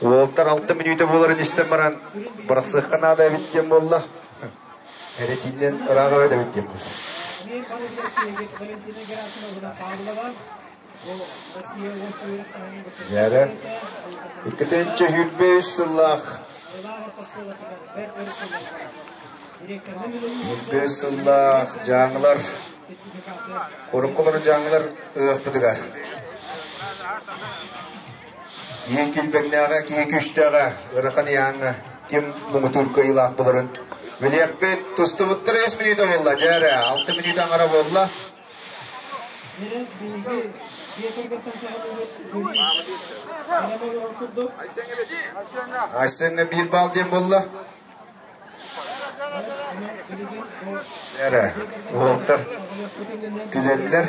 Уолтар 6 мүнүүтэ буоларын истэн баран бырахсыахха наада эбит диэн буолла. Эретиннен ырааҕа эбит диэн буолла. Дьээрэ, 223 сыллаах 25 сыллаах дьааҥылар, уруккулар дьааҥылар ыһыахпытыгар. Киһи килбэҥнээҕэ, киһи күүстээҕэ, ыарахан ыйааҥҥа ким муҥутуур кыайыылаах буоларын билиэхпит. Тустубуттара 3 мүнүүтэ буолла, дьээрэ, 6 мүнүүтэ аҥара буолла. Айсеҥҥа биир баал диэн буолла. Эрэ, уолаттар күлэллэр.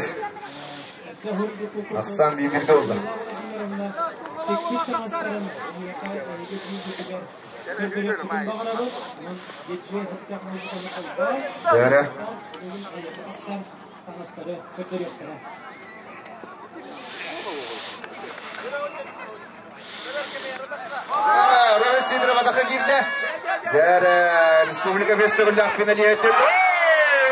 Ахсаан бииргэ буолла. Эрэ. Роберт Сидоров атака киирдэ. Дьэрэ, республика бэс төгүллээх финалиһы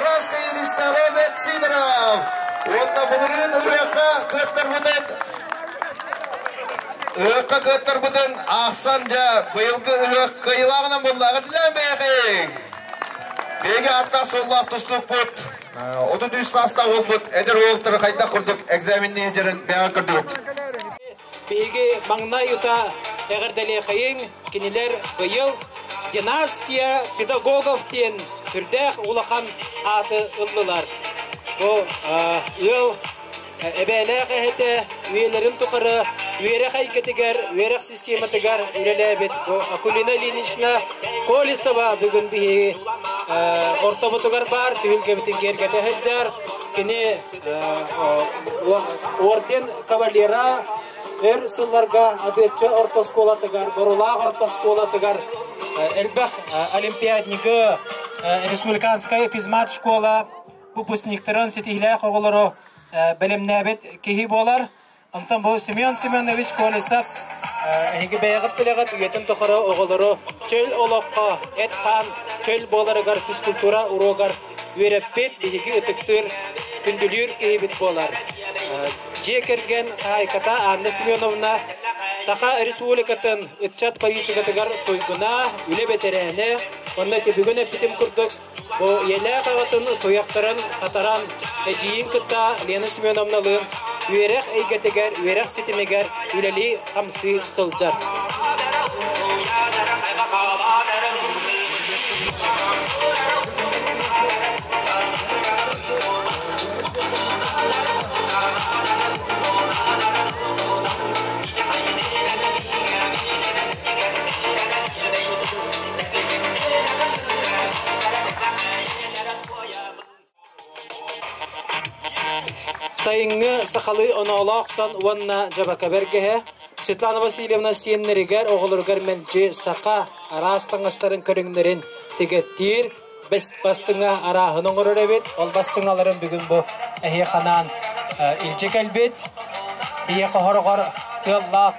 Росфиниста Роберт Сидоров. Уонна былырыын ыһыахха кыаттарбытын ыһыахха кыаттарбытын аахсан дьэ быйылгы ыһыах кыайыылааҕынан буолла. Эҕэрдэлээн бэйэхиҥ! Биһиги ааттаах-суоллаах тустуукпут 33 саастаах уолбут эдэр уолтары хайдах курдук экзаменнии сылдьарын бэйэҕит көрдүгүт. Биһиги маҥнай ута эҕэрдэлиэхэйиҥ, кинилэр быйыл династия педагогов диэн сүрдээх улахан ааты ыллылар. Бу ыал эбээлээх эһэтэ үйэлэрин тухары үөрэх эйгэтигэр, үөрэх систематыгар үлэлээбит бу Акулина Ильинична Колесова бүгүн биһиги ортобутугар баар түһүлгэбитин киэргэтэ сылдьар. Кини орден кавалера өр сылларга Адыаччы орто оскуолатыгар, Борулаах орто оскуолатыгар элбэх олимпиаднигы, республиканская физмат школа выпускниктарын ситиһилээх оҕолору бэлэмнээбит киһи буолар. Онтон бу Семен Семенович Колесов эһиги бэйэҕит билэҕит үйэтин тухары оҕолору чөл олоххо эт-хаан чөл буоларыгар физкультура уруогар үөрэппит, биһиги ытыктыыр, күндүлүүр киһибит буолар. Дьиэ кэргэн хаһаайката Анна Семеновна Саха Республикатын ыччат политикатыгар туйгуна, үлэ бэтэрээнэ, онно ити бүгүн эппитим курдук Бу ийэлээх аҕатын туйахтарын хатаран эдьиийин кытта Лена Семеновналыын үөрэх эйгэтигэр, үөрэх ситимигэр үлэлии-хамсыы сылдьар. Сайыҥҥы сахалыы оноолоох сон уонна дьабака бэргэһэ Светлана Васильевна сиэннэригэр, оҕолоругар мэлдьи саха араас таҥастарын көрүҥнэрин тигэттиир, бастыҥа арааһын оҥорор эбит. Ол бастыҥаларын бүгүн бу эһиэхэ анаан илдьэ кэлбит. Биһиэхэ хороҕор тыаллаах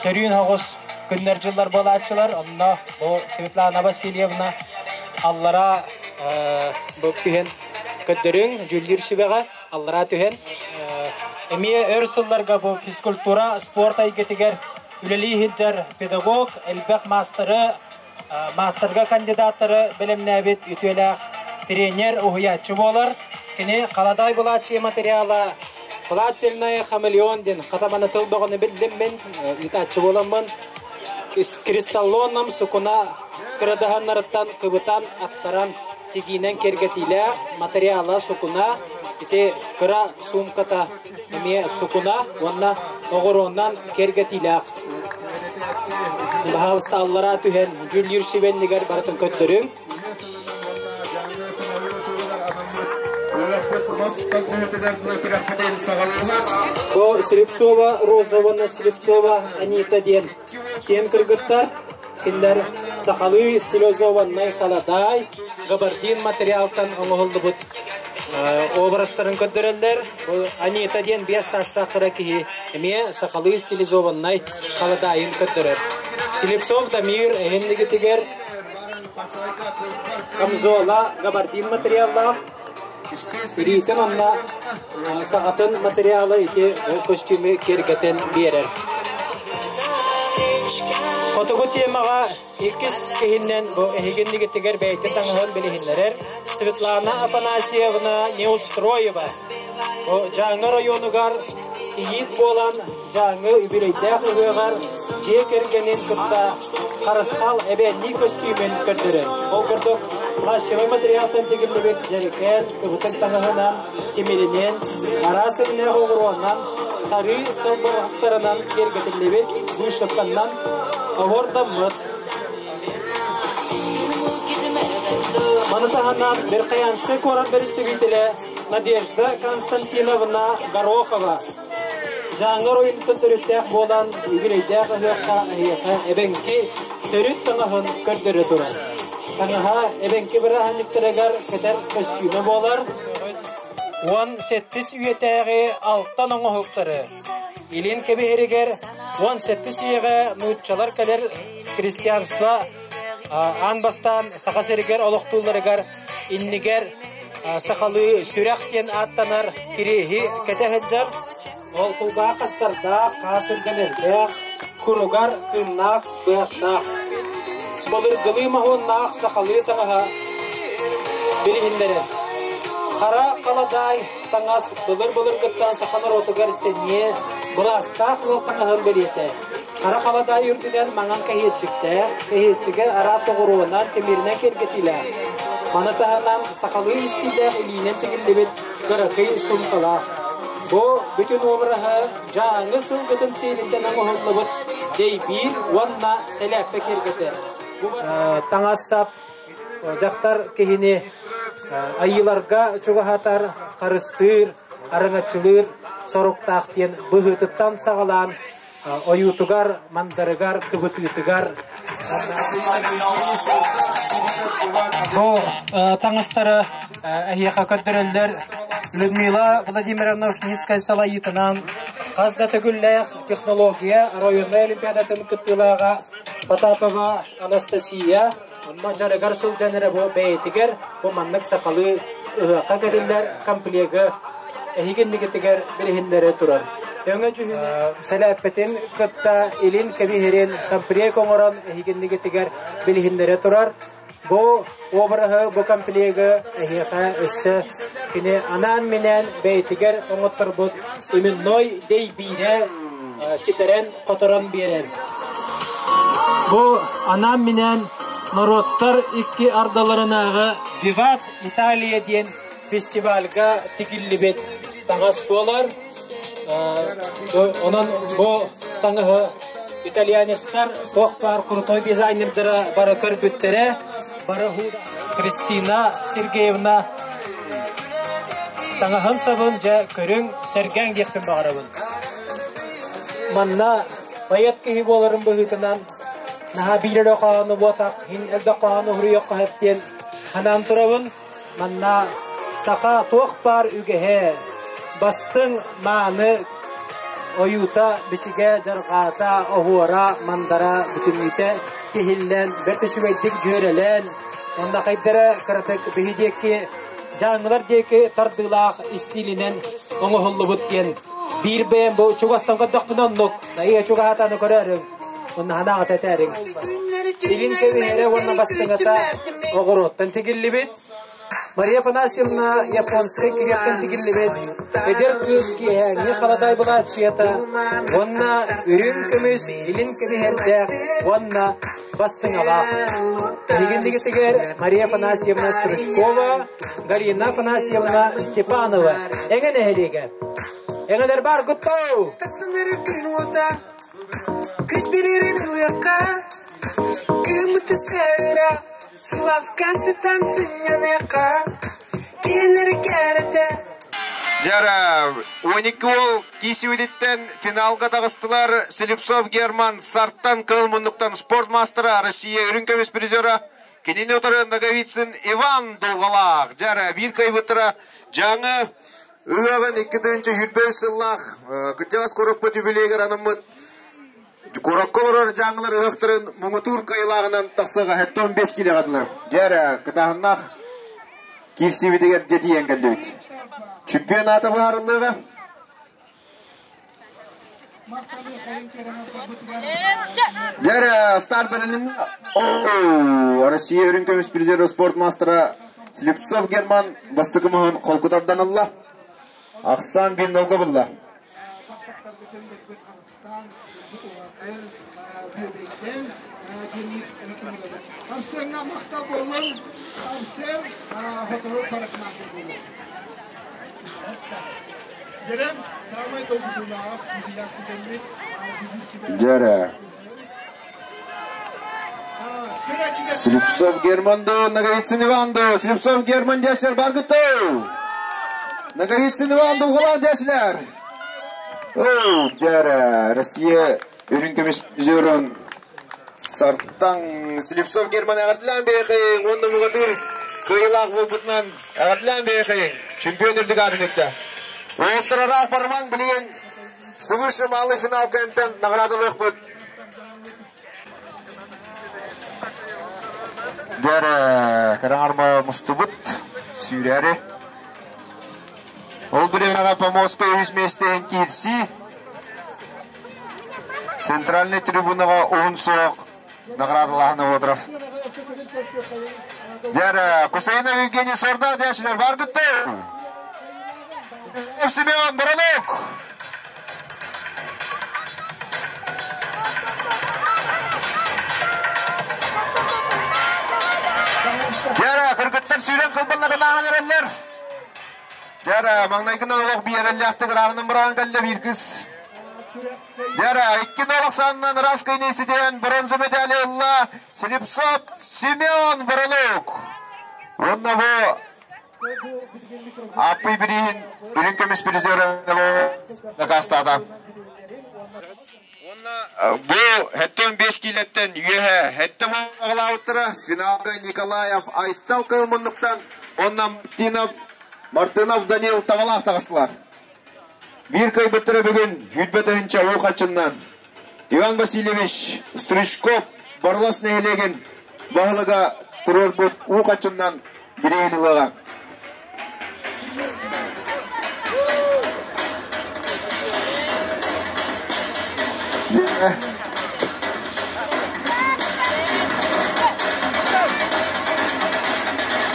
сөрүүн соҕус күннэр-дьыллар буолааччылар. Онно бу Светлана Васильевна аллара бу түһэн көрдөрүҥ, дьүүллүүр сүбэҕэ аллара түһэн эмиэ өр сылларга бу физкультура, спорт эйгэтигэр үлэлии сылдьар педагог, элбэх маастары, маастарга кандидаттары бэлэмнээбит үтүөлээх тренер, уһуйааччы буолар. Кини халадаай былааччыйа материала Плательная хамелеон диэн хатаманы тыл бөҕөнү биллим мин, ыытааччы буоламмын кристаллоном сукуна кырадаһаннарыттан кыбытан аттаран. тигиинэн киэргэтиилээх, материала сукуна, ити кыра суумката эмиэ сукуна уонна оҕуруонан киэргэтиилээх. Баһаалыста аллараа түһэн дьүүллүүр сүбэннигэр барытын көрдөрүҥ. Бу Слепцова Роза уонна Слепцова Анита диэн сиэн кыргыттар. Кинилэр сахалыы стилизованнай халадаай, габардин материалтан оҥоһуллубут образтарын көрдөрөллөр. Анита диэн биэс саастаах кыра киһи эмиэ сахалыы стилизованнай халадаайын көрдөрөр. Слепцов Дамир эһиннигитигэр камзола габардин материаллаах Илиитин онно саҕатын материала ити көстүүмү киэргэтэн биэрэр. Хотугу темаҕа иккис киһиннэн бу эһигиннигитигэр бэйэтин таҥаһын билиһиннэрэр Светлана Афанасьевна Неустроева. Бу Дьааҥы оройуонугар кийиит буолан Дьааҥы үбүлүөйдээх ыһыаҕар дьиэ кэргэнин кытта харысхал эбээннии көстүүмүн көрдөрөр. Ол курдук, пластиковай материалтан тигиллибит дьэрикээн кыбытык таҥаһынан, тимиринэн, араас өҥнөөх оҕуруонан, сарыы сылбырҕастарынан киэргэтиллибит вышивканнан оһуордаммыт. Маны таһынан Верхоянскай куорат бэрэстэбиитэлэ Надежда Константиновна Горохова Дьааҥы оройуонуттан төрүттээх буолан, үбүлүөйдээх ыһыахха эһиэхэ эбэҥки төрүт таҥаһын көрдөрө турар. Таҥаһа эбэҥки бырааһынньыктарыгар кэтэр көстүүмэ буолар. 17 үйэтээҕи алтан оҥоһуктары илин кэбиһэригэр 17 үйэҕэ нууччалар кэлэр христианство аан бастаан Саха сиригэр олохтуулларыгар иннигэр сахалыы сүрэх диэн ааттанар кириэһи кэтэ сылдьар. Ол кулгаах хастардаах, хаас үргэнэрдээх, куругар кыыннаах, быһахтаах. Былыргылыы моһуоннаах сахалыы таҥаһа билиһиннэрэр. Хара халадаай таҥас былыр-былыргыттан саха норуотугар сэниэ, былаастаах ыал таҥаһын бэлиэтэ. Хара халадаай үрдүнэн маҥан кэһиэччиктээх, кэһиэччигэ араас оҕуруонан, тимиринэн киэргэтиилээх. Маны таһынан сахалыы истиилээх илиинэн сигиллибит кыракый суумкалаах. Бу бүтүн уобараһы Дьааҥы сылгытын сиэлиттэн оҥоһуллубут дэйбиир уонна сэлээппэ киэргэтэр. Таҥас-сап дьахтар киһини айыыларга чугаһатар, харыстыыр, араҥаччылыыр соруктаах диэн быһыытыттан саҕалаан ойуутугар, мандарыгар, кыбытыытыгар бу таҥастары эһиэхэ көрдөрөллөр. Людмила Владимировна Ушницкая салайыытынан хас да төгүллээх технология районнай олимпиадатын кыттыылааҕа Потапова Анастасия Онно дьарыгар сылдьан эрэ бу бэйэтигэр бу маннык сахалыы ыһыахха кэтиллэр комплегы эһиги иннигитигэр билиһиннэрэ турар. Өҥө дьүһүнэ сэлээппитин кытта илин кэбиһэрин комплект оҥорон эһиги иннигитигэр билиһиннэрэ турар. Бу обраһы, бу комплегы эһиэхэ өссө кини анаан-минээн бэйэтигэр оҥотторбут именной дэйбиирэ ситэрэн-хоторон биэрэр. Бу анаан-минээн норуоттар икки ардыларынааҕы «Виват Италия» диэн фестивальга тигиллибит таҥас буолар. Онон бу таҥаһы итальянецтар туох баар крутой дизайнердара бары көрбүттэрэ, бары Кристина Сергеевна таҥаһын сабын дьэ көрүҥ, сэргээҥ диэхпин баҕарабын. Манна поэт киһи буоларын быһыытынан наһаа биир эрэ хоһоону буотах, иһин элбэх хоһоону уһуруйуохха сөп диэн санаан турабын. Манна саха туох баар үгэһэ, бастыҥ мааны ойуута, бичигэ, дьарҕаата, оһуора, мандара бүтүннүүтэ тиһиллэн, бэрт үчүгэйдик дьүөрэлээн, уонна хайдара кыратык биһи диэки дьааҥылар диэки тардыылаах истиилинэн оҥоһуллубут диэн биир бэйэм бу чугастан көрдөхпүнэ оннук айыа чугаһатаны көрөөрүҥ уонна ханаҕата этээриҥ илин кэбиһэрэ уонна бастыҥата оҕуруоттан тигиллибит Мария Афанасьевна японскай кириэптэн тигиллибит эдэр кыыс киэһээҥҥи халадаай былааччыйата уонна үрүҥ көмүс илин кэбиһэрдээх уонна Бастыҥалаах. Эһигиннигитигэр Мария Афанасьевна Стручкова, Галина Афанасьевна Степанова эҥэ нэһилиэгэ. Эҥэлэр бар гуттау! Күс берерин ылыахха, кыыммыты сыра, сыласка сытан сынньаныахха, киһилэри кээрэтэ. Дьара, 12 уол киисибититтэн финалга таҕыстылар Слепцов Герман Сартан кыл муннуктан спорт мастера Россия үрүҥ көмүс призера кинини утары Ноговицын Иван Дулгалаах. Дьара, биир кыайбыттара Дьаҥы ыһыаҕын 2025 сыллаах кырдьаҕас куораппыт юбилейгар анаммыт куоракка олорор дьаҥылар ыһыахтарын муҥутуур кыайылааҕынан тахсыаҕа 75 килоҕа дылы. Дьэ кытааһыннаах киирсиибитигэр дьэ тиийэн кэллибит. Чемпионата быһаарыллыаҕа. Дьэ старт бэрилин Россия үрүҥ көмүс призер спорт мастера Слепцов Герман бастакы моһун холкутардан ылла. Ахсаан bir нолга булла. Арсеҥҥа махтал буоллун, Арсен сотору парикмахер буолуо. Дьэрэн саамай долгутуулаах юбиляр түгэммит Дьэрэ. Слепцов Герман до, Ноговицын Иван до, Слепцов Герман дячлер баргытты. Ноговицын Иван дулгалаах дячлер. Оу, дьэрэ, Россия үрүҥ көмүс призерун Сартаҥ Слепцов Герман эҕэрдэлээн биэхэйиҥ уонна муҥатыыр кыайыылаах буолбутунан эҕэрдэлээн биэхэйиҥ чемпион үрдүк аатын үктэ. Уолаттар барымаҥ билигин свыше малый финал кэнтэн наҕараадалыахпыт. Дьэрэ кыраҥарма мустубут сүүрээри. Ол бириэмэҕэ помостка үһүс миэстэһин киирсии. Центральный трибунаҕа уһун суох наградалааһын олорор. Дьэрэ, Кусейнов Евгений Сордаах дьээчилэр баргыттар. Семен Баранок. Дьэрэ, кыргыттар сүүрэн кылбаннарын ааһан эрэллэр. Дьара, маҥнайгынан олох биэрэллээхтик ырааҕынан быраҕан кэллэ биир кыс. Дьара, икки нолох санынан ыраас кыйны ситиһэн бронза медали ылла Слепцов Семен Воронук. Уонна бу Аппый бирииһин үрүҥ көмүс призера дакаастаата. Бу 75 киилэттэн үөһэ сэттэ аҕалаабыттара финалга Николаев Айтал Кылмынныктан уонна Мартынов Мартынов Данил Табалаах таҕыстылар. Биир кыайбыттара бүгүн сүүрбэ тыһыынча уу хаччыннан Иван Васильевич Стручков Борлос нэһилиэгин баһылыга туруорбут уу хаччыннан бирииһин ылыаҕа.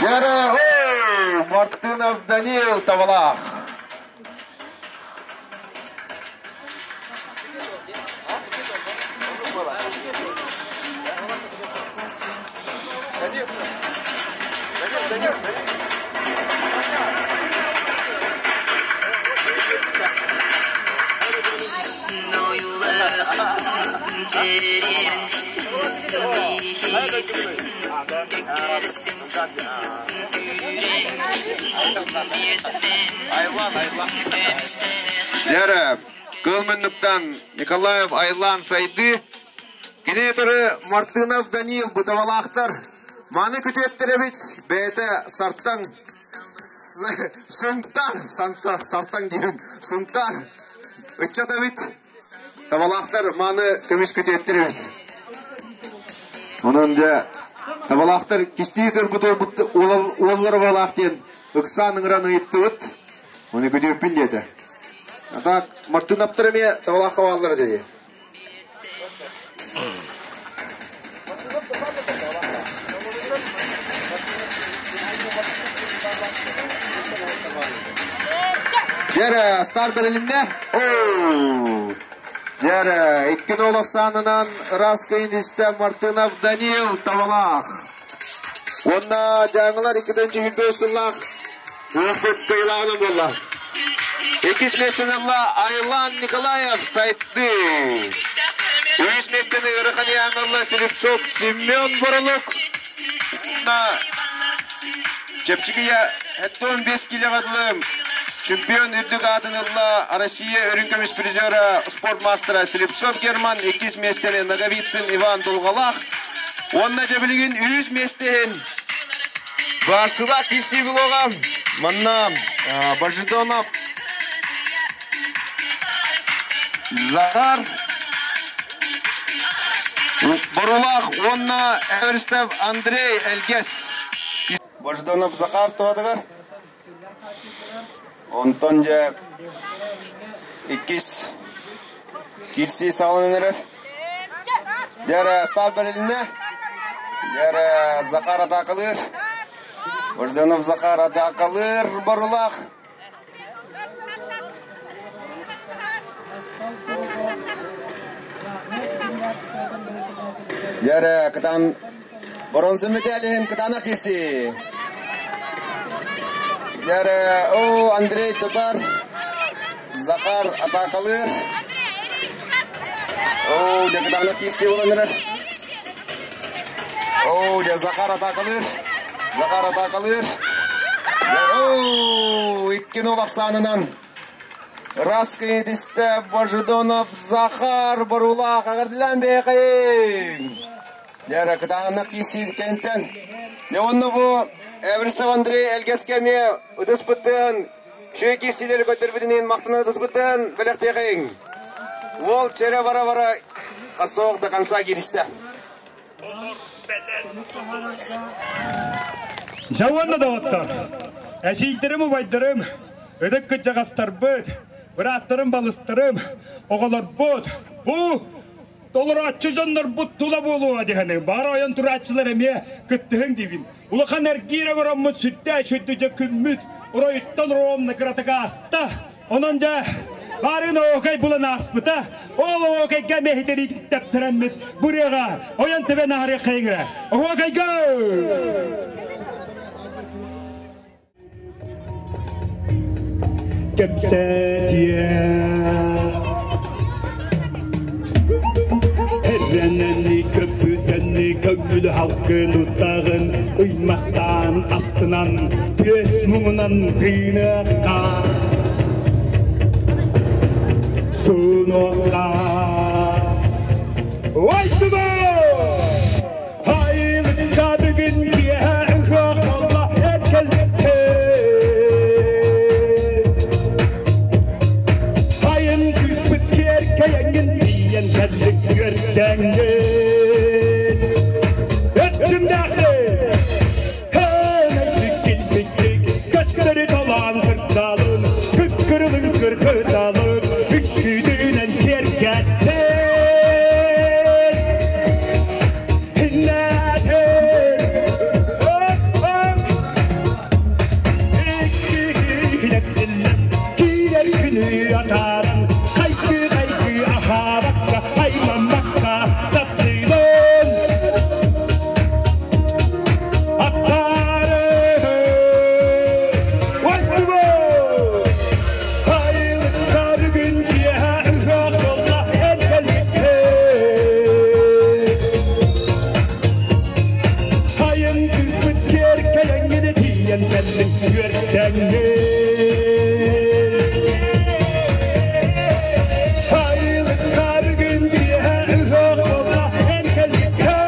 Яра, Мартынов Данил Тавалах. Дьэрэ, кыл муннуктан Николаев Айлан Сайды, кини өтөрү Мартынов Даниил Бытавалаахтар маны күтүөттэр эбит, бэйэтэ Сартаҥ Сунтар, Сартаҥ диэн Сунтар ыччат эбит. Табалаахтар маны көмүс күтүөттэр эбит. Онон дьэ табалаахтар кистии көрбүт уоллара буолаах диэн ыксаан ыҥыран ыйыттыбыт. Оны күтүөппүн диэтэ. А так Мартынаптар эмиэ табалаахха бааллара дии. Дьэрэ, стар бэрилиннэ. Оу! Дьэ, 2-0 ахсаанынан ыраас кыайыыны Мартынов Данил Табалаах. Уонна дьааҥылар 2-тэн сыллаах ыһыахпыт кыайыылааҕынан буолла. Иккис миэстэни ылла Айлан Николаев Сайды. Үһүс миэстэни ыарахан ыйааһыҥҥа ылла Слепцов Семен Воронок. Уонна чэпчэки 75 килоҕа дылы чемпион үрдүк аатын ылла Россия үрүҥ көмүс призера спорт мастера Слепцов Герман, иккис миэстэни Ноговицын Иван Дулҕалаах. Уонна дьэ билигин үһүс миэстэ иһин Барсылаах киирсии буолуоҕа. Манна Божедонов Захар Борулаах уонна Эверстов Андрей Элгэс. Божедонов Захар туһатыгар. Онтон дьэ иккис киирсии саҕаланан эрэр. Дьэ старт бэрилиннэ. Дьэ Захар атаакалыыр. Божданов Захар атаакалыыр Борулаах. Дьэ кытаан боронсу мэтээлиһин кытаанах киирсии. Дьэ о Андрей тутар. Захар атаакалыыр. Оо, дьэ кытаанах киирсии буолан эрэр. Оо, дьэ Захар атаакалыыр. Захар атаакалыыр. Оо, 2-0 ахсаанынан Ыраас кыйытистэ Божедонов Захар Борулаах эҕэрдэлээн бэйэхэйиҥ! Дьэ кытаанах киирсии кэнтэн. Дьэ уонна бу Эверстов Андрей Элгэскэ эмиэ ытыспыттан үчүгэй киирсиилэри көрдөрбүтүн иһин махтана ытыспыттан бэлэхтиэхэйиҥ. Уол чэрэ бара-бара хасоох до конца кииристэ. Дьэ уонна доҕоттор, эдьиийдэрим, убайдарым, ытык кырдьаҕастарбыт, бырааттарым, балыстарым, оҕолорбут, бу толорооччу дьоннорбут тула буолуоҕа диһэни баҕар ойон турааччылар эмиэ кыттыһыҥ диибин. Улахан эргиир оҥороммут сүрдээх үчүгэй күммүт оройуттан ровно кыратык ааста. Онон дьэ, баарын оһуокай булан ааспыта. Ол оһуокайга мэһитэриитин тэптэрэммит бурыаҕа ойон тэбэн ааһарыаххайыҥ Оһуокайга! Кэпсэтиэ Эрэнэни көппүтэнни көҥүл халкын уттаҕын ыймахтаан астынан түөс муҥунан тыыныахха суунуохха Ойтуба! Айылыкка бүгүн киэһэ ыһыах буолла эр кэлбиккэ. Сайын кыыспыт киэркэйэҥҥин тиийэн кэллик үөрдэҥҥин. Өттүмнээхтик, килбиктик, көстөрү толоон кырдалын, күп-кырылын кыргыталын, үккүүтүнэн киэргэттин. Иннэтин, ök-ök, Киирэр күнү атааран, хайгыы-хайгыы аһаабакка, аймаммакка сапсыйдын. Аттары Оттугу! Айылыкка бүгүн киэһэ ыһыах буолла эн кэлбиккин. Сайын кыыспыт киэркэйэҥҥин тиийэн кэллиҥ үөрдэҥҥин. Айылыкка бүгүн киэһэ ыһыах буолла эн кэлбиккин.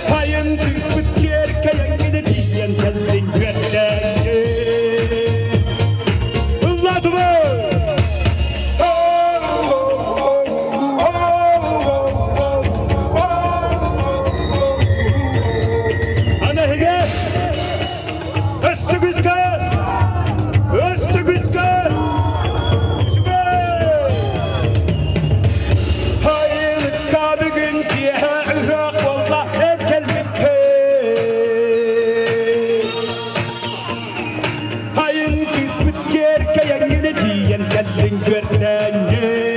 Сайын кыыспыт киэркэйэҥҥин тиийэн кэллиҥ үөрдэҥҥин. Ыллаатыбыт! Аны эһиги Кэлэннит.